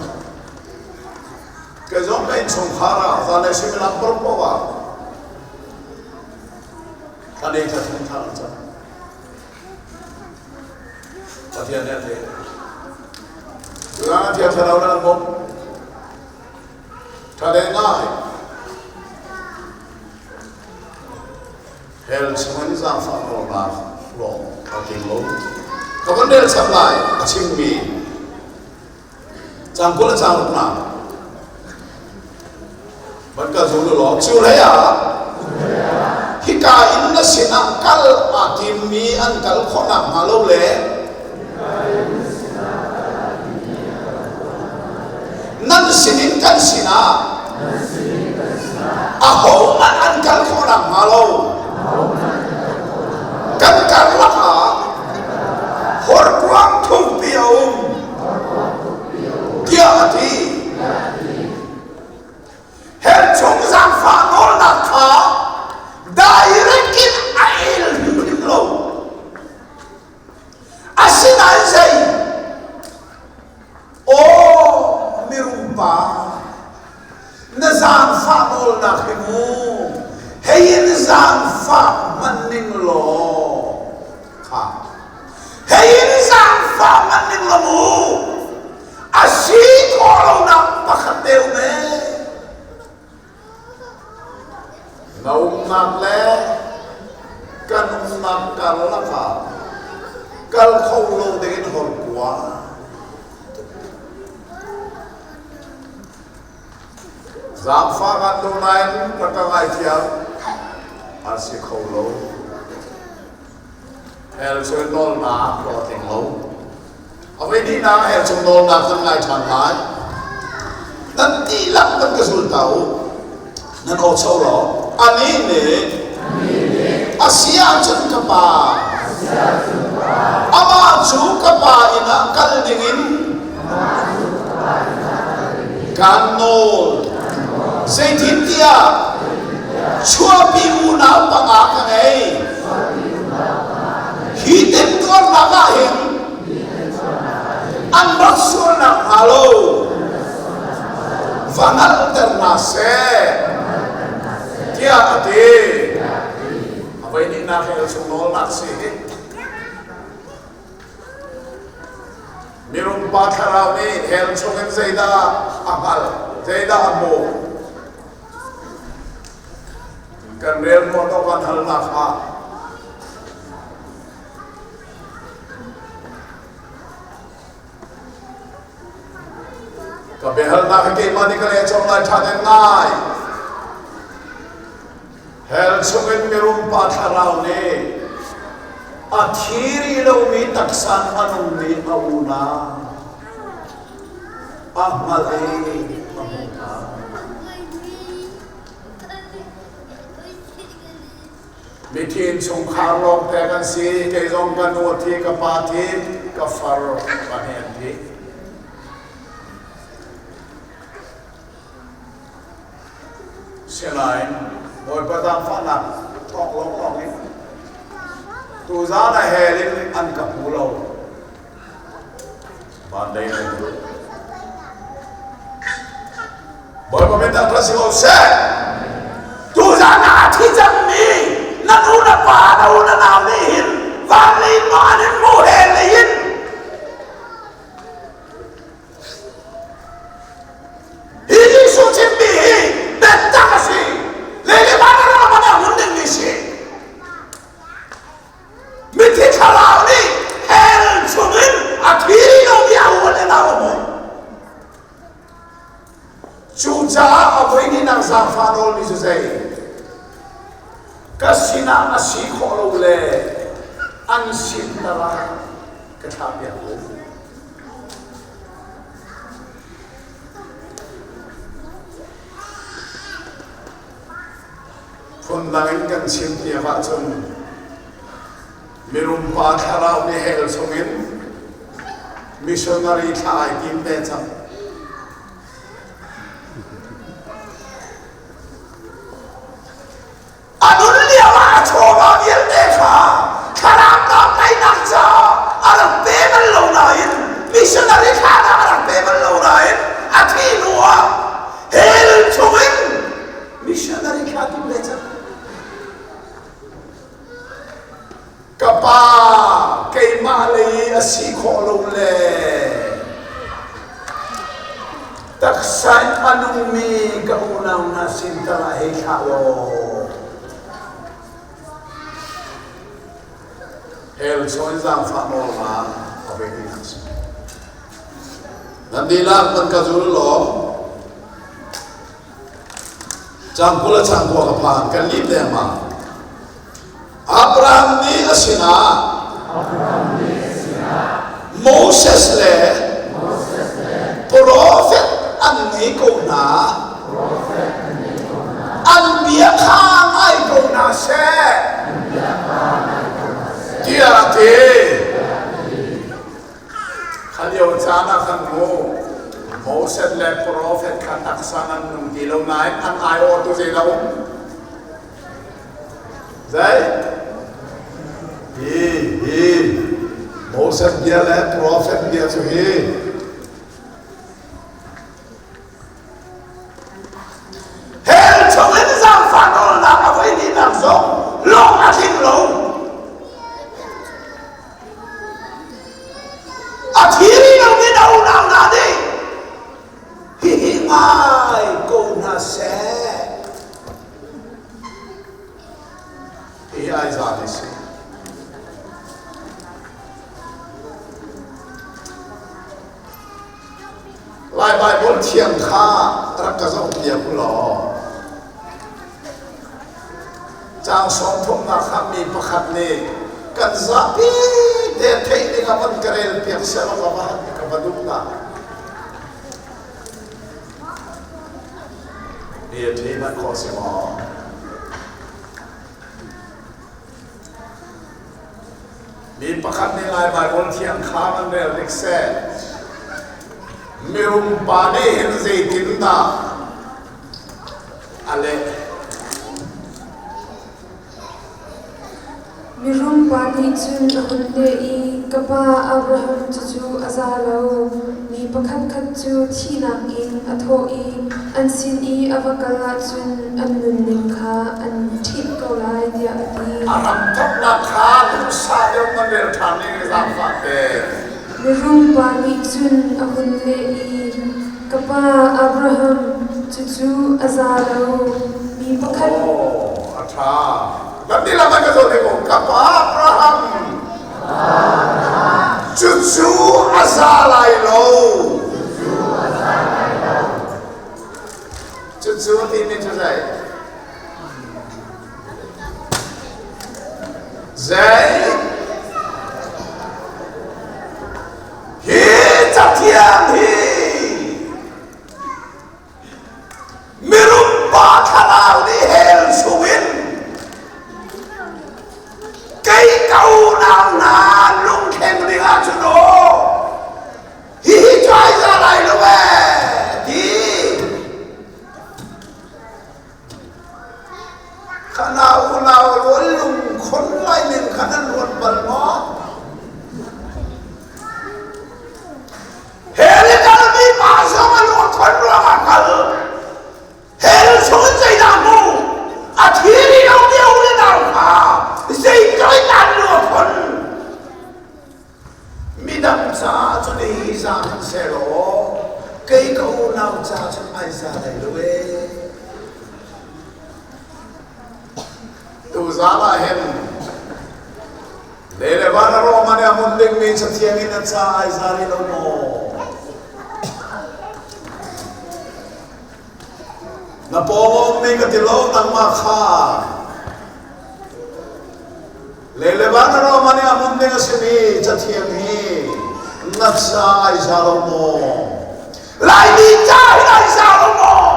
Kei zong ka innchungkhar ah zanlei suimilam paruk paoh ah thla deng thla thum thla kan cam. Pathian nih a theih. Tutan Thiang Thlarau nih an bawmh. Ṭha deng ngai. Hell chungin zaangfah nawlnak hlawh a tling lo. Ka van rel chap lai a chimmi caang 20 le caang ruknak. Van ka zul law cu hlei ah hika in na sinah kal aa timmi an kal khawh nakhnga lo le nan sinin kan sinah ahohmanh an kal khawh nakhnga lo kan karlak ah horkuang thukpi a um tiah a ti. Hell chung zaangfah nawlnak kha direct in a el hrimhrim lo. Asinain zei? Aw mirum pa, na zaangfah nawlnak hi mu hei in zaangfah hman ning law kha hei in zaangfah hman ning law mu a si khawh lonak pakhat te um ee. Na umnak le kan umnak karlak ah kal kho lo dingin horkua. Zaangfah kan duh nain ka ka ngaithiam a si kho lo. Hell cu nawlnak hlawhtling lo. A voi hnihnak hell chung nawlnak kan ngai ṭhan lai. Nan dihlak nan ka zul ta u. Nan aw cho law. Anih nih a si ahcun ka pa amah cu ka pa inn ah kal dingin kan nawl. Zeitintiah chuahpi unau panga ka ngei. Hi temtuarnak ah hin an rak sualnak hnga lo va hngalhter hna seh tiah a ti. A voi hnihnak hell chung nawlnak si hi. Mirum pa thlarau nih hell chungin zeidah a hngalh, zeidah a hmuh? Kan rel muah to kan halnak ah ka biahalnak hi keimah nih ka leh chom lai ṭha den ngai. Hell chungin mirum pa thlarau nih a thi rih lomi taksa a nungmi a unau a hngalh i a hmuh hna. Mithi innchungkhar lawngte kan si. Kei zong ka nu a thi, ka pa thi, ka far pahnih an thi. Sinain Bawipa zaangfahnak thawng lawnglawng in tuzaan a hel in an ka hmu lo. Van lei nan hmu. Bawipa min thangṭhat si ko seh. Tuzaan ah a thi cangmi na nu na pa na u na nau nih hin van lei in maw an in hmu hel lei in Hi Jesuh chimmi hi biatak a si. Lei le van a ram ah hun dingmi si. Mithi thlarau nih hell chungin a thi lomi a un in a um. Cucaah a voi hnihnak zaangfah nawlmi cu zei? Ka sinah a si khawh lo le an sin tal ah ka thlahpiak ko. Phundang in kan chim piak ahcun mirum pa thlarau nih hell chungin missionary thla ai tim ve cang. A nun lio ah a chawva vialte kha thlarau tainak caah a rak pe bal lo nain missionary thlahnak a rak pe bal lo nain a thih hnu ah hell chungin missionary thla tim ve cang. Ka pa keimah lei a si khawh lo le taksa in a nungmi ka unau hna sin tal ah hei thlah law. Hell chung in zaangfah nawlnak a pe ti hna sih. Nan dihlak nan ka zul law Caang 20 le caang 9 ka phan kan lim dengmang. Abraham nih a sinah Moses le profet an ngei ko hna. An bia kha ngai ko hna seh tiah a ti. Kha lio caan ah khan mu Moses le profet kha taksa nan nung ti lo nain an aiawhtu zei lo zei hi hi Moses bia le profet bia cu hi Hell chungin zaangfah nawlnak a voi hnihnak zong lawng a tling lo. A thi rih lomi na unau hna nih hihi ngai ko hna seh. Hihi ai za ti si. Lai Baibal thiang kha rak ka zohpiak u law caang sawmthumnak kha mi pakhat nih kan zapi te theih ding ah van ka rel piak seh law ka va ka va duh ta. Hi a ṭhi hmanh khawh si maw? Mi pakhat nih Lai Baibal thiang kha van rel hnik seh. Mirum pa nih hin zeitindah a leh? Mirum pa nih cun a hun leh i, Ka pa Abraham, cucu a za lo. Mi pakhatkhat cu thihnak in a thawh i an sin i a va kal ahcun an nunning kha an ṭhinh ko lai, tiah a ti. A hramthawknak kha duhsah deuh nan rel ṭhan ding i zaangfah te. Mirum pa nih cun a hun leh i, Ka pa Abraham, cucu a za lo. Mi pakhat Oh, a ṭha. Kan dihlak an ka zawn ko. Ka pa Abraham, cucu a za lai lo. Cucu timi cu zei? Zei? Hi cathiang hi Mirum pa thlarau nih hell chungin kei ka unau hna lungthleng ding ahcun aw hihi cu ai za lai lo ee ti Khana unau rual lungkhon lai ning kha nan ruat bal maw? Hell i kalmi pa zong a lung a khon ruangah kal. Hell chung in zeidah hmu? A thi rih lo mi u le nau kha zeitluk in an lung a khon? Midang caah cun hi za kan seh law kei ka unau ca cun ai za lai lo ee. Tuzaan ah hin Le le van a rawm an i a hmun dingmi cathiang in a ca ai za rih lo maw? Na pawngawm mi ka ti lo nangmah kha. Le le van a rawm an i a hmun ding a simi cathiang hi na ca ai za lo maw? Laimi ca hin ai za lo maw?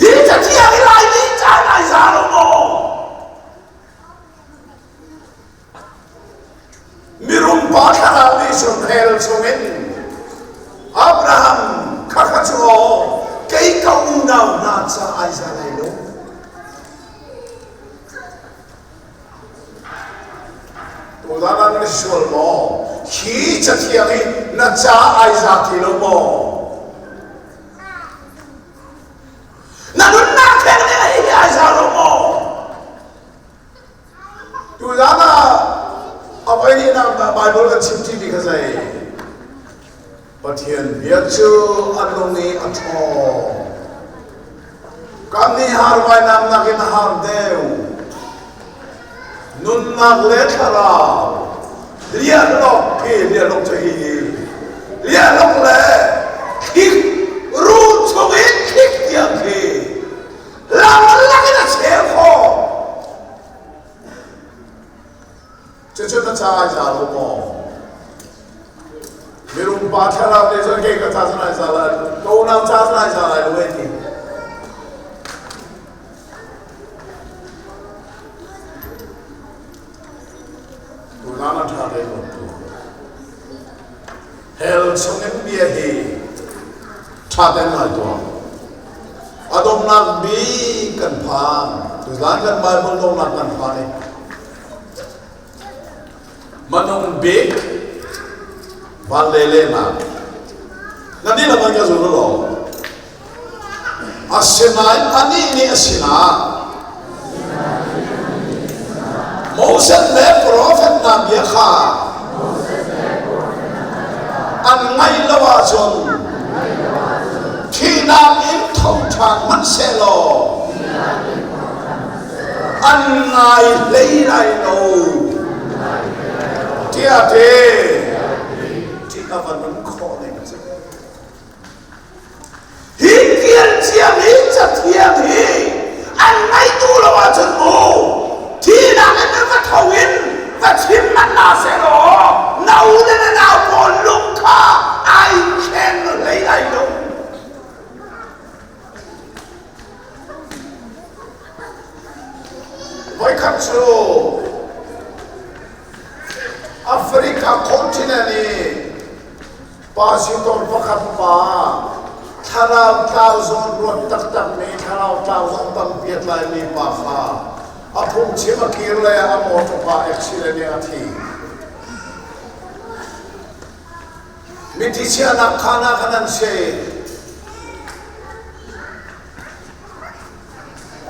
Hi cathiang hi Laimi caan ai za lo maw? Mirum pa thlarau nih cun hell chungin Abraham kha kha cu aw kei ka unau hna ca ai za lai lo. Tuzaan ah na sual maw? Hi cathiang hi na ca ai za ti lo maw? Na nunnak theng nih a hi ai za lo maw? Tuzaan ah a voi hnihnak Bible kan chim ṭimi kha zei? Pathian bia cu a nung i a ṭhawng. Kan nih har vainam nakin a har deuh. Nunnak le thlarau lianlok khi lianlok cu hi lianlok le thlik ruh chung in thlik tiang khi lang lak in a cheu khawh. Cucu na ca ai za lo maw? Mirum pa thlarau nih cun kei ka ca cun ai za lai ko nang ca cun ai za lai lo ei ti. Tunah na ṭha dei lo tu. Hell chungin bia hi ṭha tein ngai tuah. A donghnak bik kan phan. Tuzan kan Bible donghnak kan phan i Manung bik van le lehnak na dihlak in ka zul law asinain anih nih a sinah Moses le profet hna bia kha an ngaih lo ahcun thihnak in tho ṭhan hmanhsehlaw an ngai hlei lai lo tiah ti ti a va nun khawh ning cu hi tial ciam hi cathiang hi an ngaih duh lo ahcun mu thihnak in va tho in va chim man na seh law na u le na nau pawl lung kha ai thleng hlei lai lo. Voikhat cu Africa continent i pastor pakhat pa thlarau tlau zawn ruat taktakmi thlarau tlau zong tampi a tlaimi pa kha a phungchim a kir lei ah a motor pa accident in a thi. Mithi chiahnak khaan ah khan an si.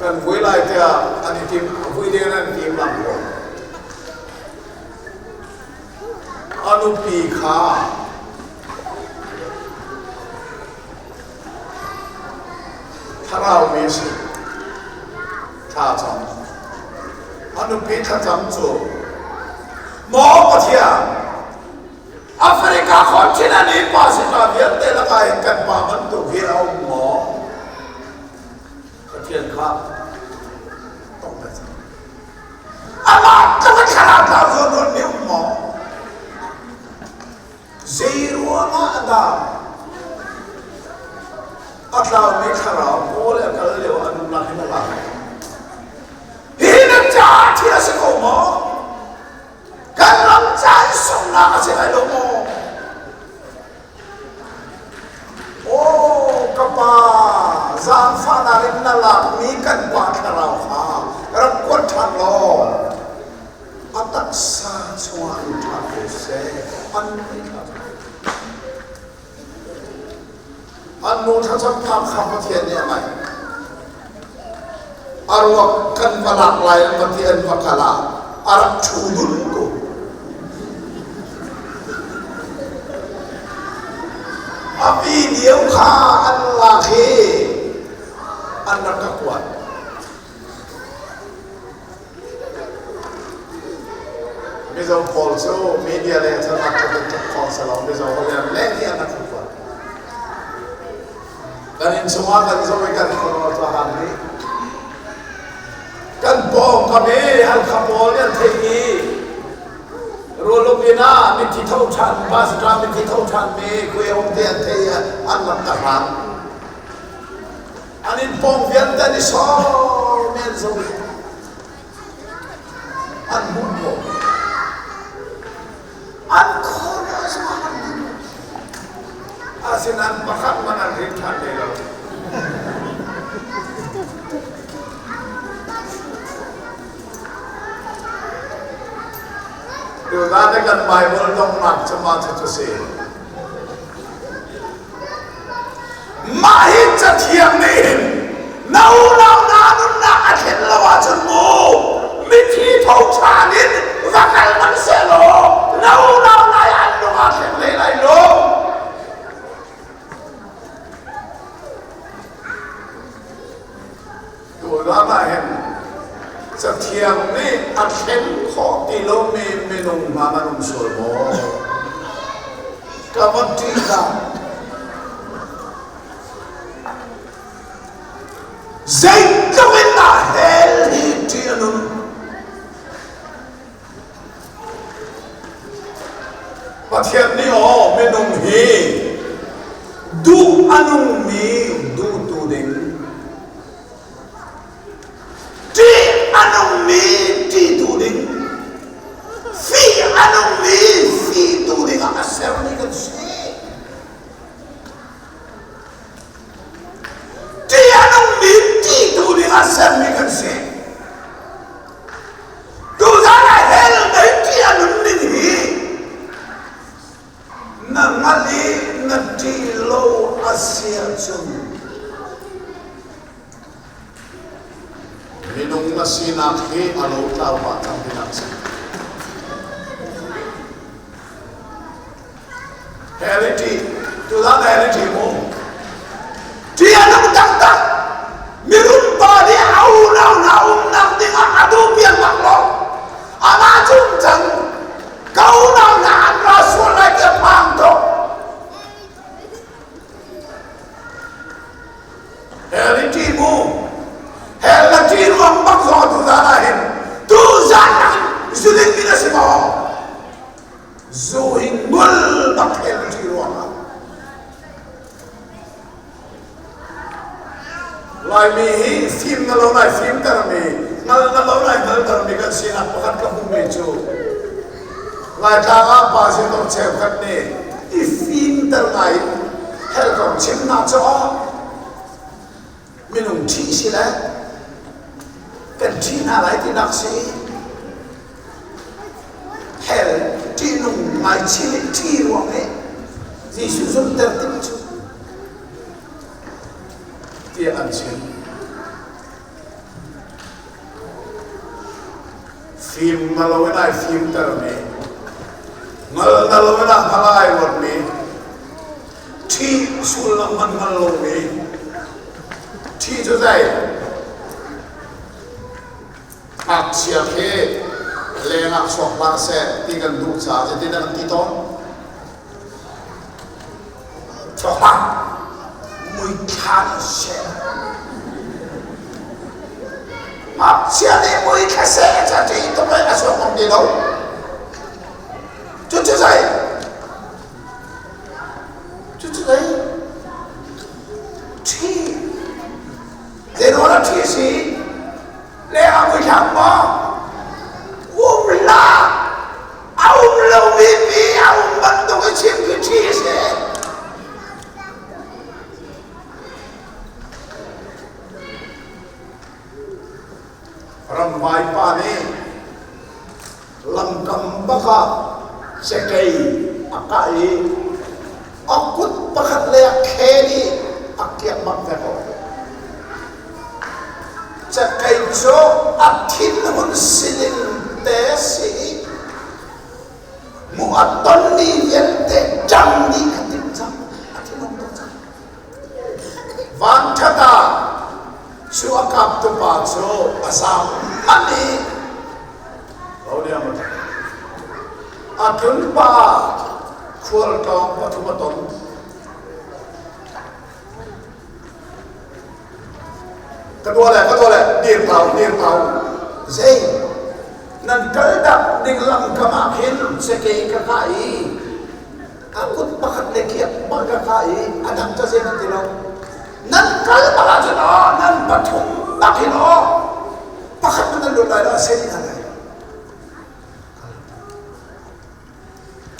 Kan vui lai tiah an i tim, vui ding an tim lang ko. A nupi kha thlarau mi a si. Thla cam. A nupi thlacam cu Maw Pathian, Africa continent i pastor vialte lakah hin kan pa bantuk hi a um maw? Pathian kha tong ve cang. Amah tluk in thlarau tlau zawn ruat mi um maw? Zei ruangah dah a tlaumi thlarau pawl a kal lio a nunnak hin a lak? Hi nan caah thil a si ko maw? Kan ram caan sunghnak a si lai lo maw? Aw ka pa, zaangfahnak in na lakmi kan pa thlarau kha rak kuat ṭhan law a taksa chungah lut ṭhan ko seh. An An nu thlacamnak kha Pathian nih a ngaih. A ruak kan va lak lai an va ti an va kal ah a rak ṭhu dul ko. A video kha an lak i an rak ka kuat. Mizo pawl cu media le cun an rak tuk khawh si lo. Mizo holh in leng hi an rak kuat. Kan inn chungah kan zoh i kan khuaruah cu a han rih. Kan pawngkam i Halkha pawl nih an theih i Rualup inn ah mithi tho ṭhan, pastor mithi tho ṭhan mi khui a um ti an theih i an rak ka hlan. An inn pawng vialte an i sawm i an zoh i an hmuh khawh. An khuaruah zong an ding. Asinain pakhat hmanh an rin ṭhan hlei lo. Tuzaan i kan Baibal donghnak cu mah cucu si. Mah hi Cathiang nih hin na unau na nunnak a thlen lo ahcun mu mithi tho ṭhan in va kal hmanh sehlaw na unau nai an lung aa thleng hlei lai lo. Tuzaan ah hin Cathiang nih a thlen khawh ti lomi minung hna nan um sual maw? Ka van ṭih hlah. Zeitluk in dah hell hi ṭih a nun? Pathian nih aw minung hi duh a nungmi duhtu ding, ṭih a nungmi ṭihtu ding, fih a nungmi fihtu dingah a sermi kan si. Ṭih a nungmi ṭihtu dingah sermi kan si. Tuzan ah hell mei ṭih a nun ning hi na hngalh i na ṭih lo a si ahcun minung na sinak hi a lotlau pah cang tinak a si. Hell i ṭih. Tuzan hell i ṭih mu. Ṭih a nung taktak. Mirum pa nih a unau hna umnak dingah a duh piak bak lo. Amah cung cang ka unau hna an ra sual lai ti a phang tuk. Hell i ṭih mu. Hell na ṭih ruang bak zong tuzan ah hin tuzan ah zulin min a si maw? Zu hi ngol bak he an ṭih ruangah Laimi hi fim na lo lai fimtermi, hngal na lo lai hngaltermi kan sinak pakhat ka hmuhmi cu Laitlang ah pa zinor cheukhat nih i fimter ngai in hell kong chimnak cu minung ṭhih si le kan ṭhih hna lai tinak si. Hell ṭihnung ngai chin i ṭhi ruang i Jesuh zumhter timh cu tiah an chim. Fim na lo in ai fimtermi, ngal na lo in a hngal ai ruatmi, ṭhi sullam hmanh hngal lomi, ṭhi cu zei? Ngakchia khi leng ah chuak hlah seh ti kan duh caah zeitin dah kan ti tawn? Chuak hlah! Muithla nih seh. Ngakchia nih muithla seh ca ṭih tuk i a chuak ngam ti lo. Cucu zei? Cucu zei? Ṭhi. Zeiruang ah ṭhi a si? Le a muithlam maw? Um hlah! A um lomi pi a um bantuk i chim khi ṭhi a si. Ramvai pa nih lamkam bak ah cakei a kah i a kut pakhat le a khen i a kiak bak ve ko. Cakei cu a thinhun sinin te a si i mu a tonmi vialte ṭang dih kha timh cang, a thinhung tuk cang. Vanṭhat ah cu a kaptu pa cu a zaam manh i a tlun pa khualtlawng pathum a ton. Ka dua le, ka dua le, dir hlah u, dir hlah u. Zei? Nan kal dak ding lamkam ah khin cakei ka kah i a kut pakhat le kiak bak ka kah i a dang ca zei nan ti lo. Nan kal bak ahcun aw, nan pathum bak hin aw, pakhat nan lut lai lo, a seh dih hna lai.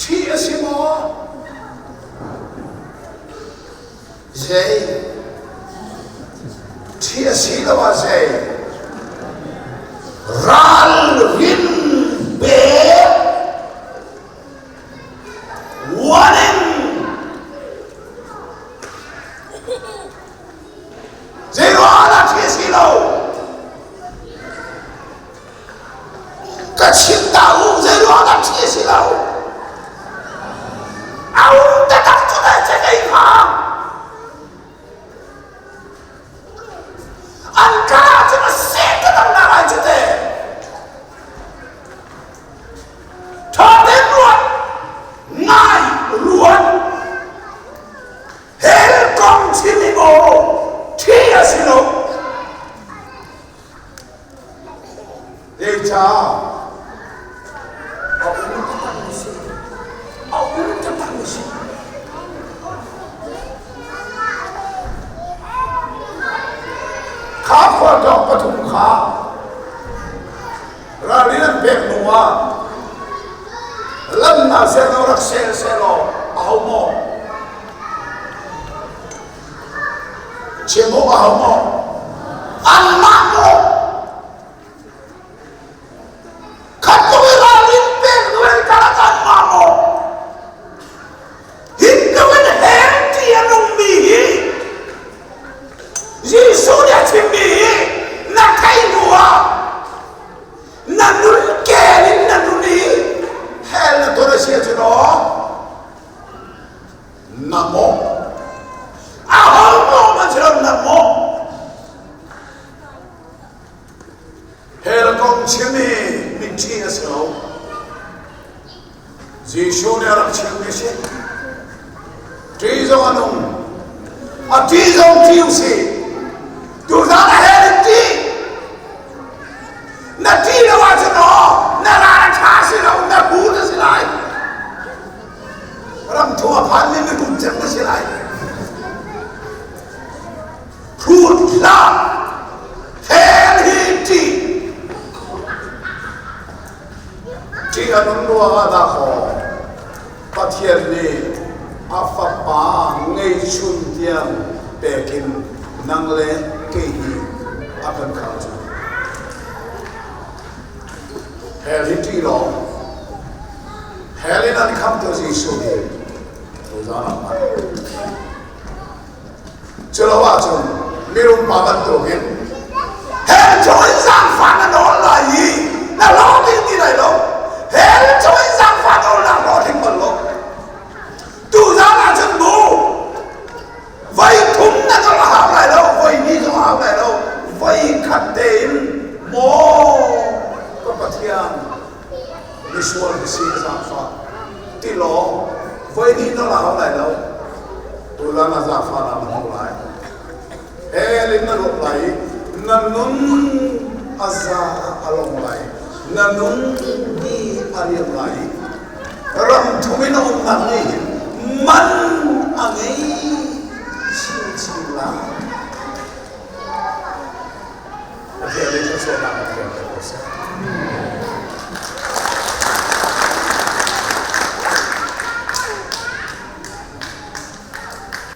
Ṭhih a si maw? Zei? Ṭhih a si lo ah zei? Ralrin pek warning zei ruangah dah ṭhih a si lo? Ka chim ta u zei ruang dah ṭhi a si lo. A um taktak cu dai cakei kha. An ka ah cun a seh taktak na lai cu te. A um taktak si. A um taktak si. Kha khualtlawng pathum kha ralrin an pek hnu ah lam hna sehlaw rak sel sehlaw aho maw chim awk aho maw anmah maw Khat tluk i ralrin pek nu in ka rak anmah maw? Hi tluk in hell ti a nungmi hi Jesuh nih a chimmi hi na theih hnu ah na nun kel in na nun i hell na ton a si ahcun aw na mawh aho mawh man si lo na mawh. Hell kong chim hi mitṭhi a si lo. Jesuh nih a rak chimmi si. Ṭih zong a nung. A ṭih zong ṭih u sih. Tuzaan a hell in ṭih. Na ṭih lo ahcun aw, na ral a ṭha si lo, na hu na si lai. Ram thu a phanmi mirum cem na si lai. Hrut hlah! Hell hi ṭih! Ṭih a nun ruangah dahkaw Pathian nih a Fapa ngeihchun tiang pek in nang le kei hi a kan khal cu. Hell hi ṭih law hell in an khamtu Jesuh hi tuzaan ah hman. Culo ahcun mirum pa bantukin hell chung in zaangfah na nawl lai i na hlawhtling ti lai lo. Hell chung in zaangfah nawl na hlawhtling bal lo. Tuzaan ahcun mu voi thum na nawl a hau lai lo, voi hnih zong a hau lai lo, voi khat tein maw ka Pathian misual ka si ka zaangfah ti law voi hnih nawl a hau lai lo. Tulan a zaangfah na hmu lai. Hell in na luat lai i na nun a za a long lai. Na nun ni a riam lai i ram thum in a umnak nih hin.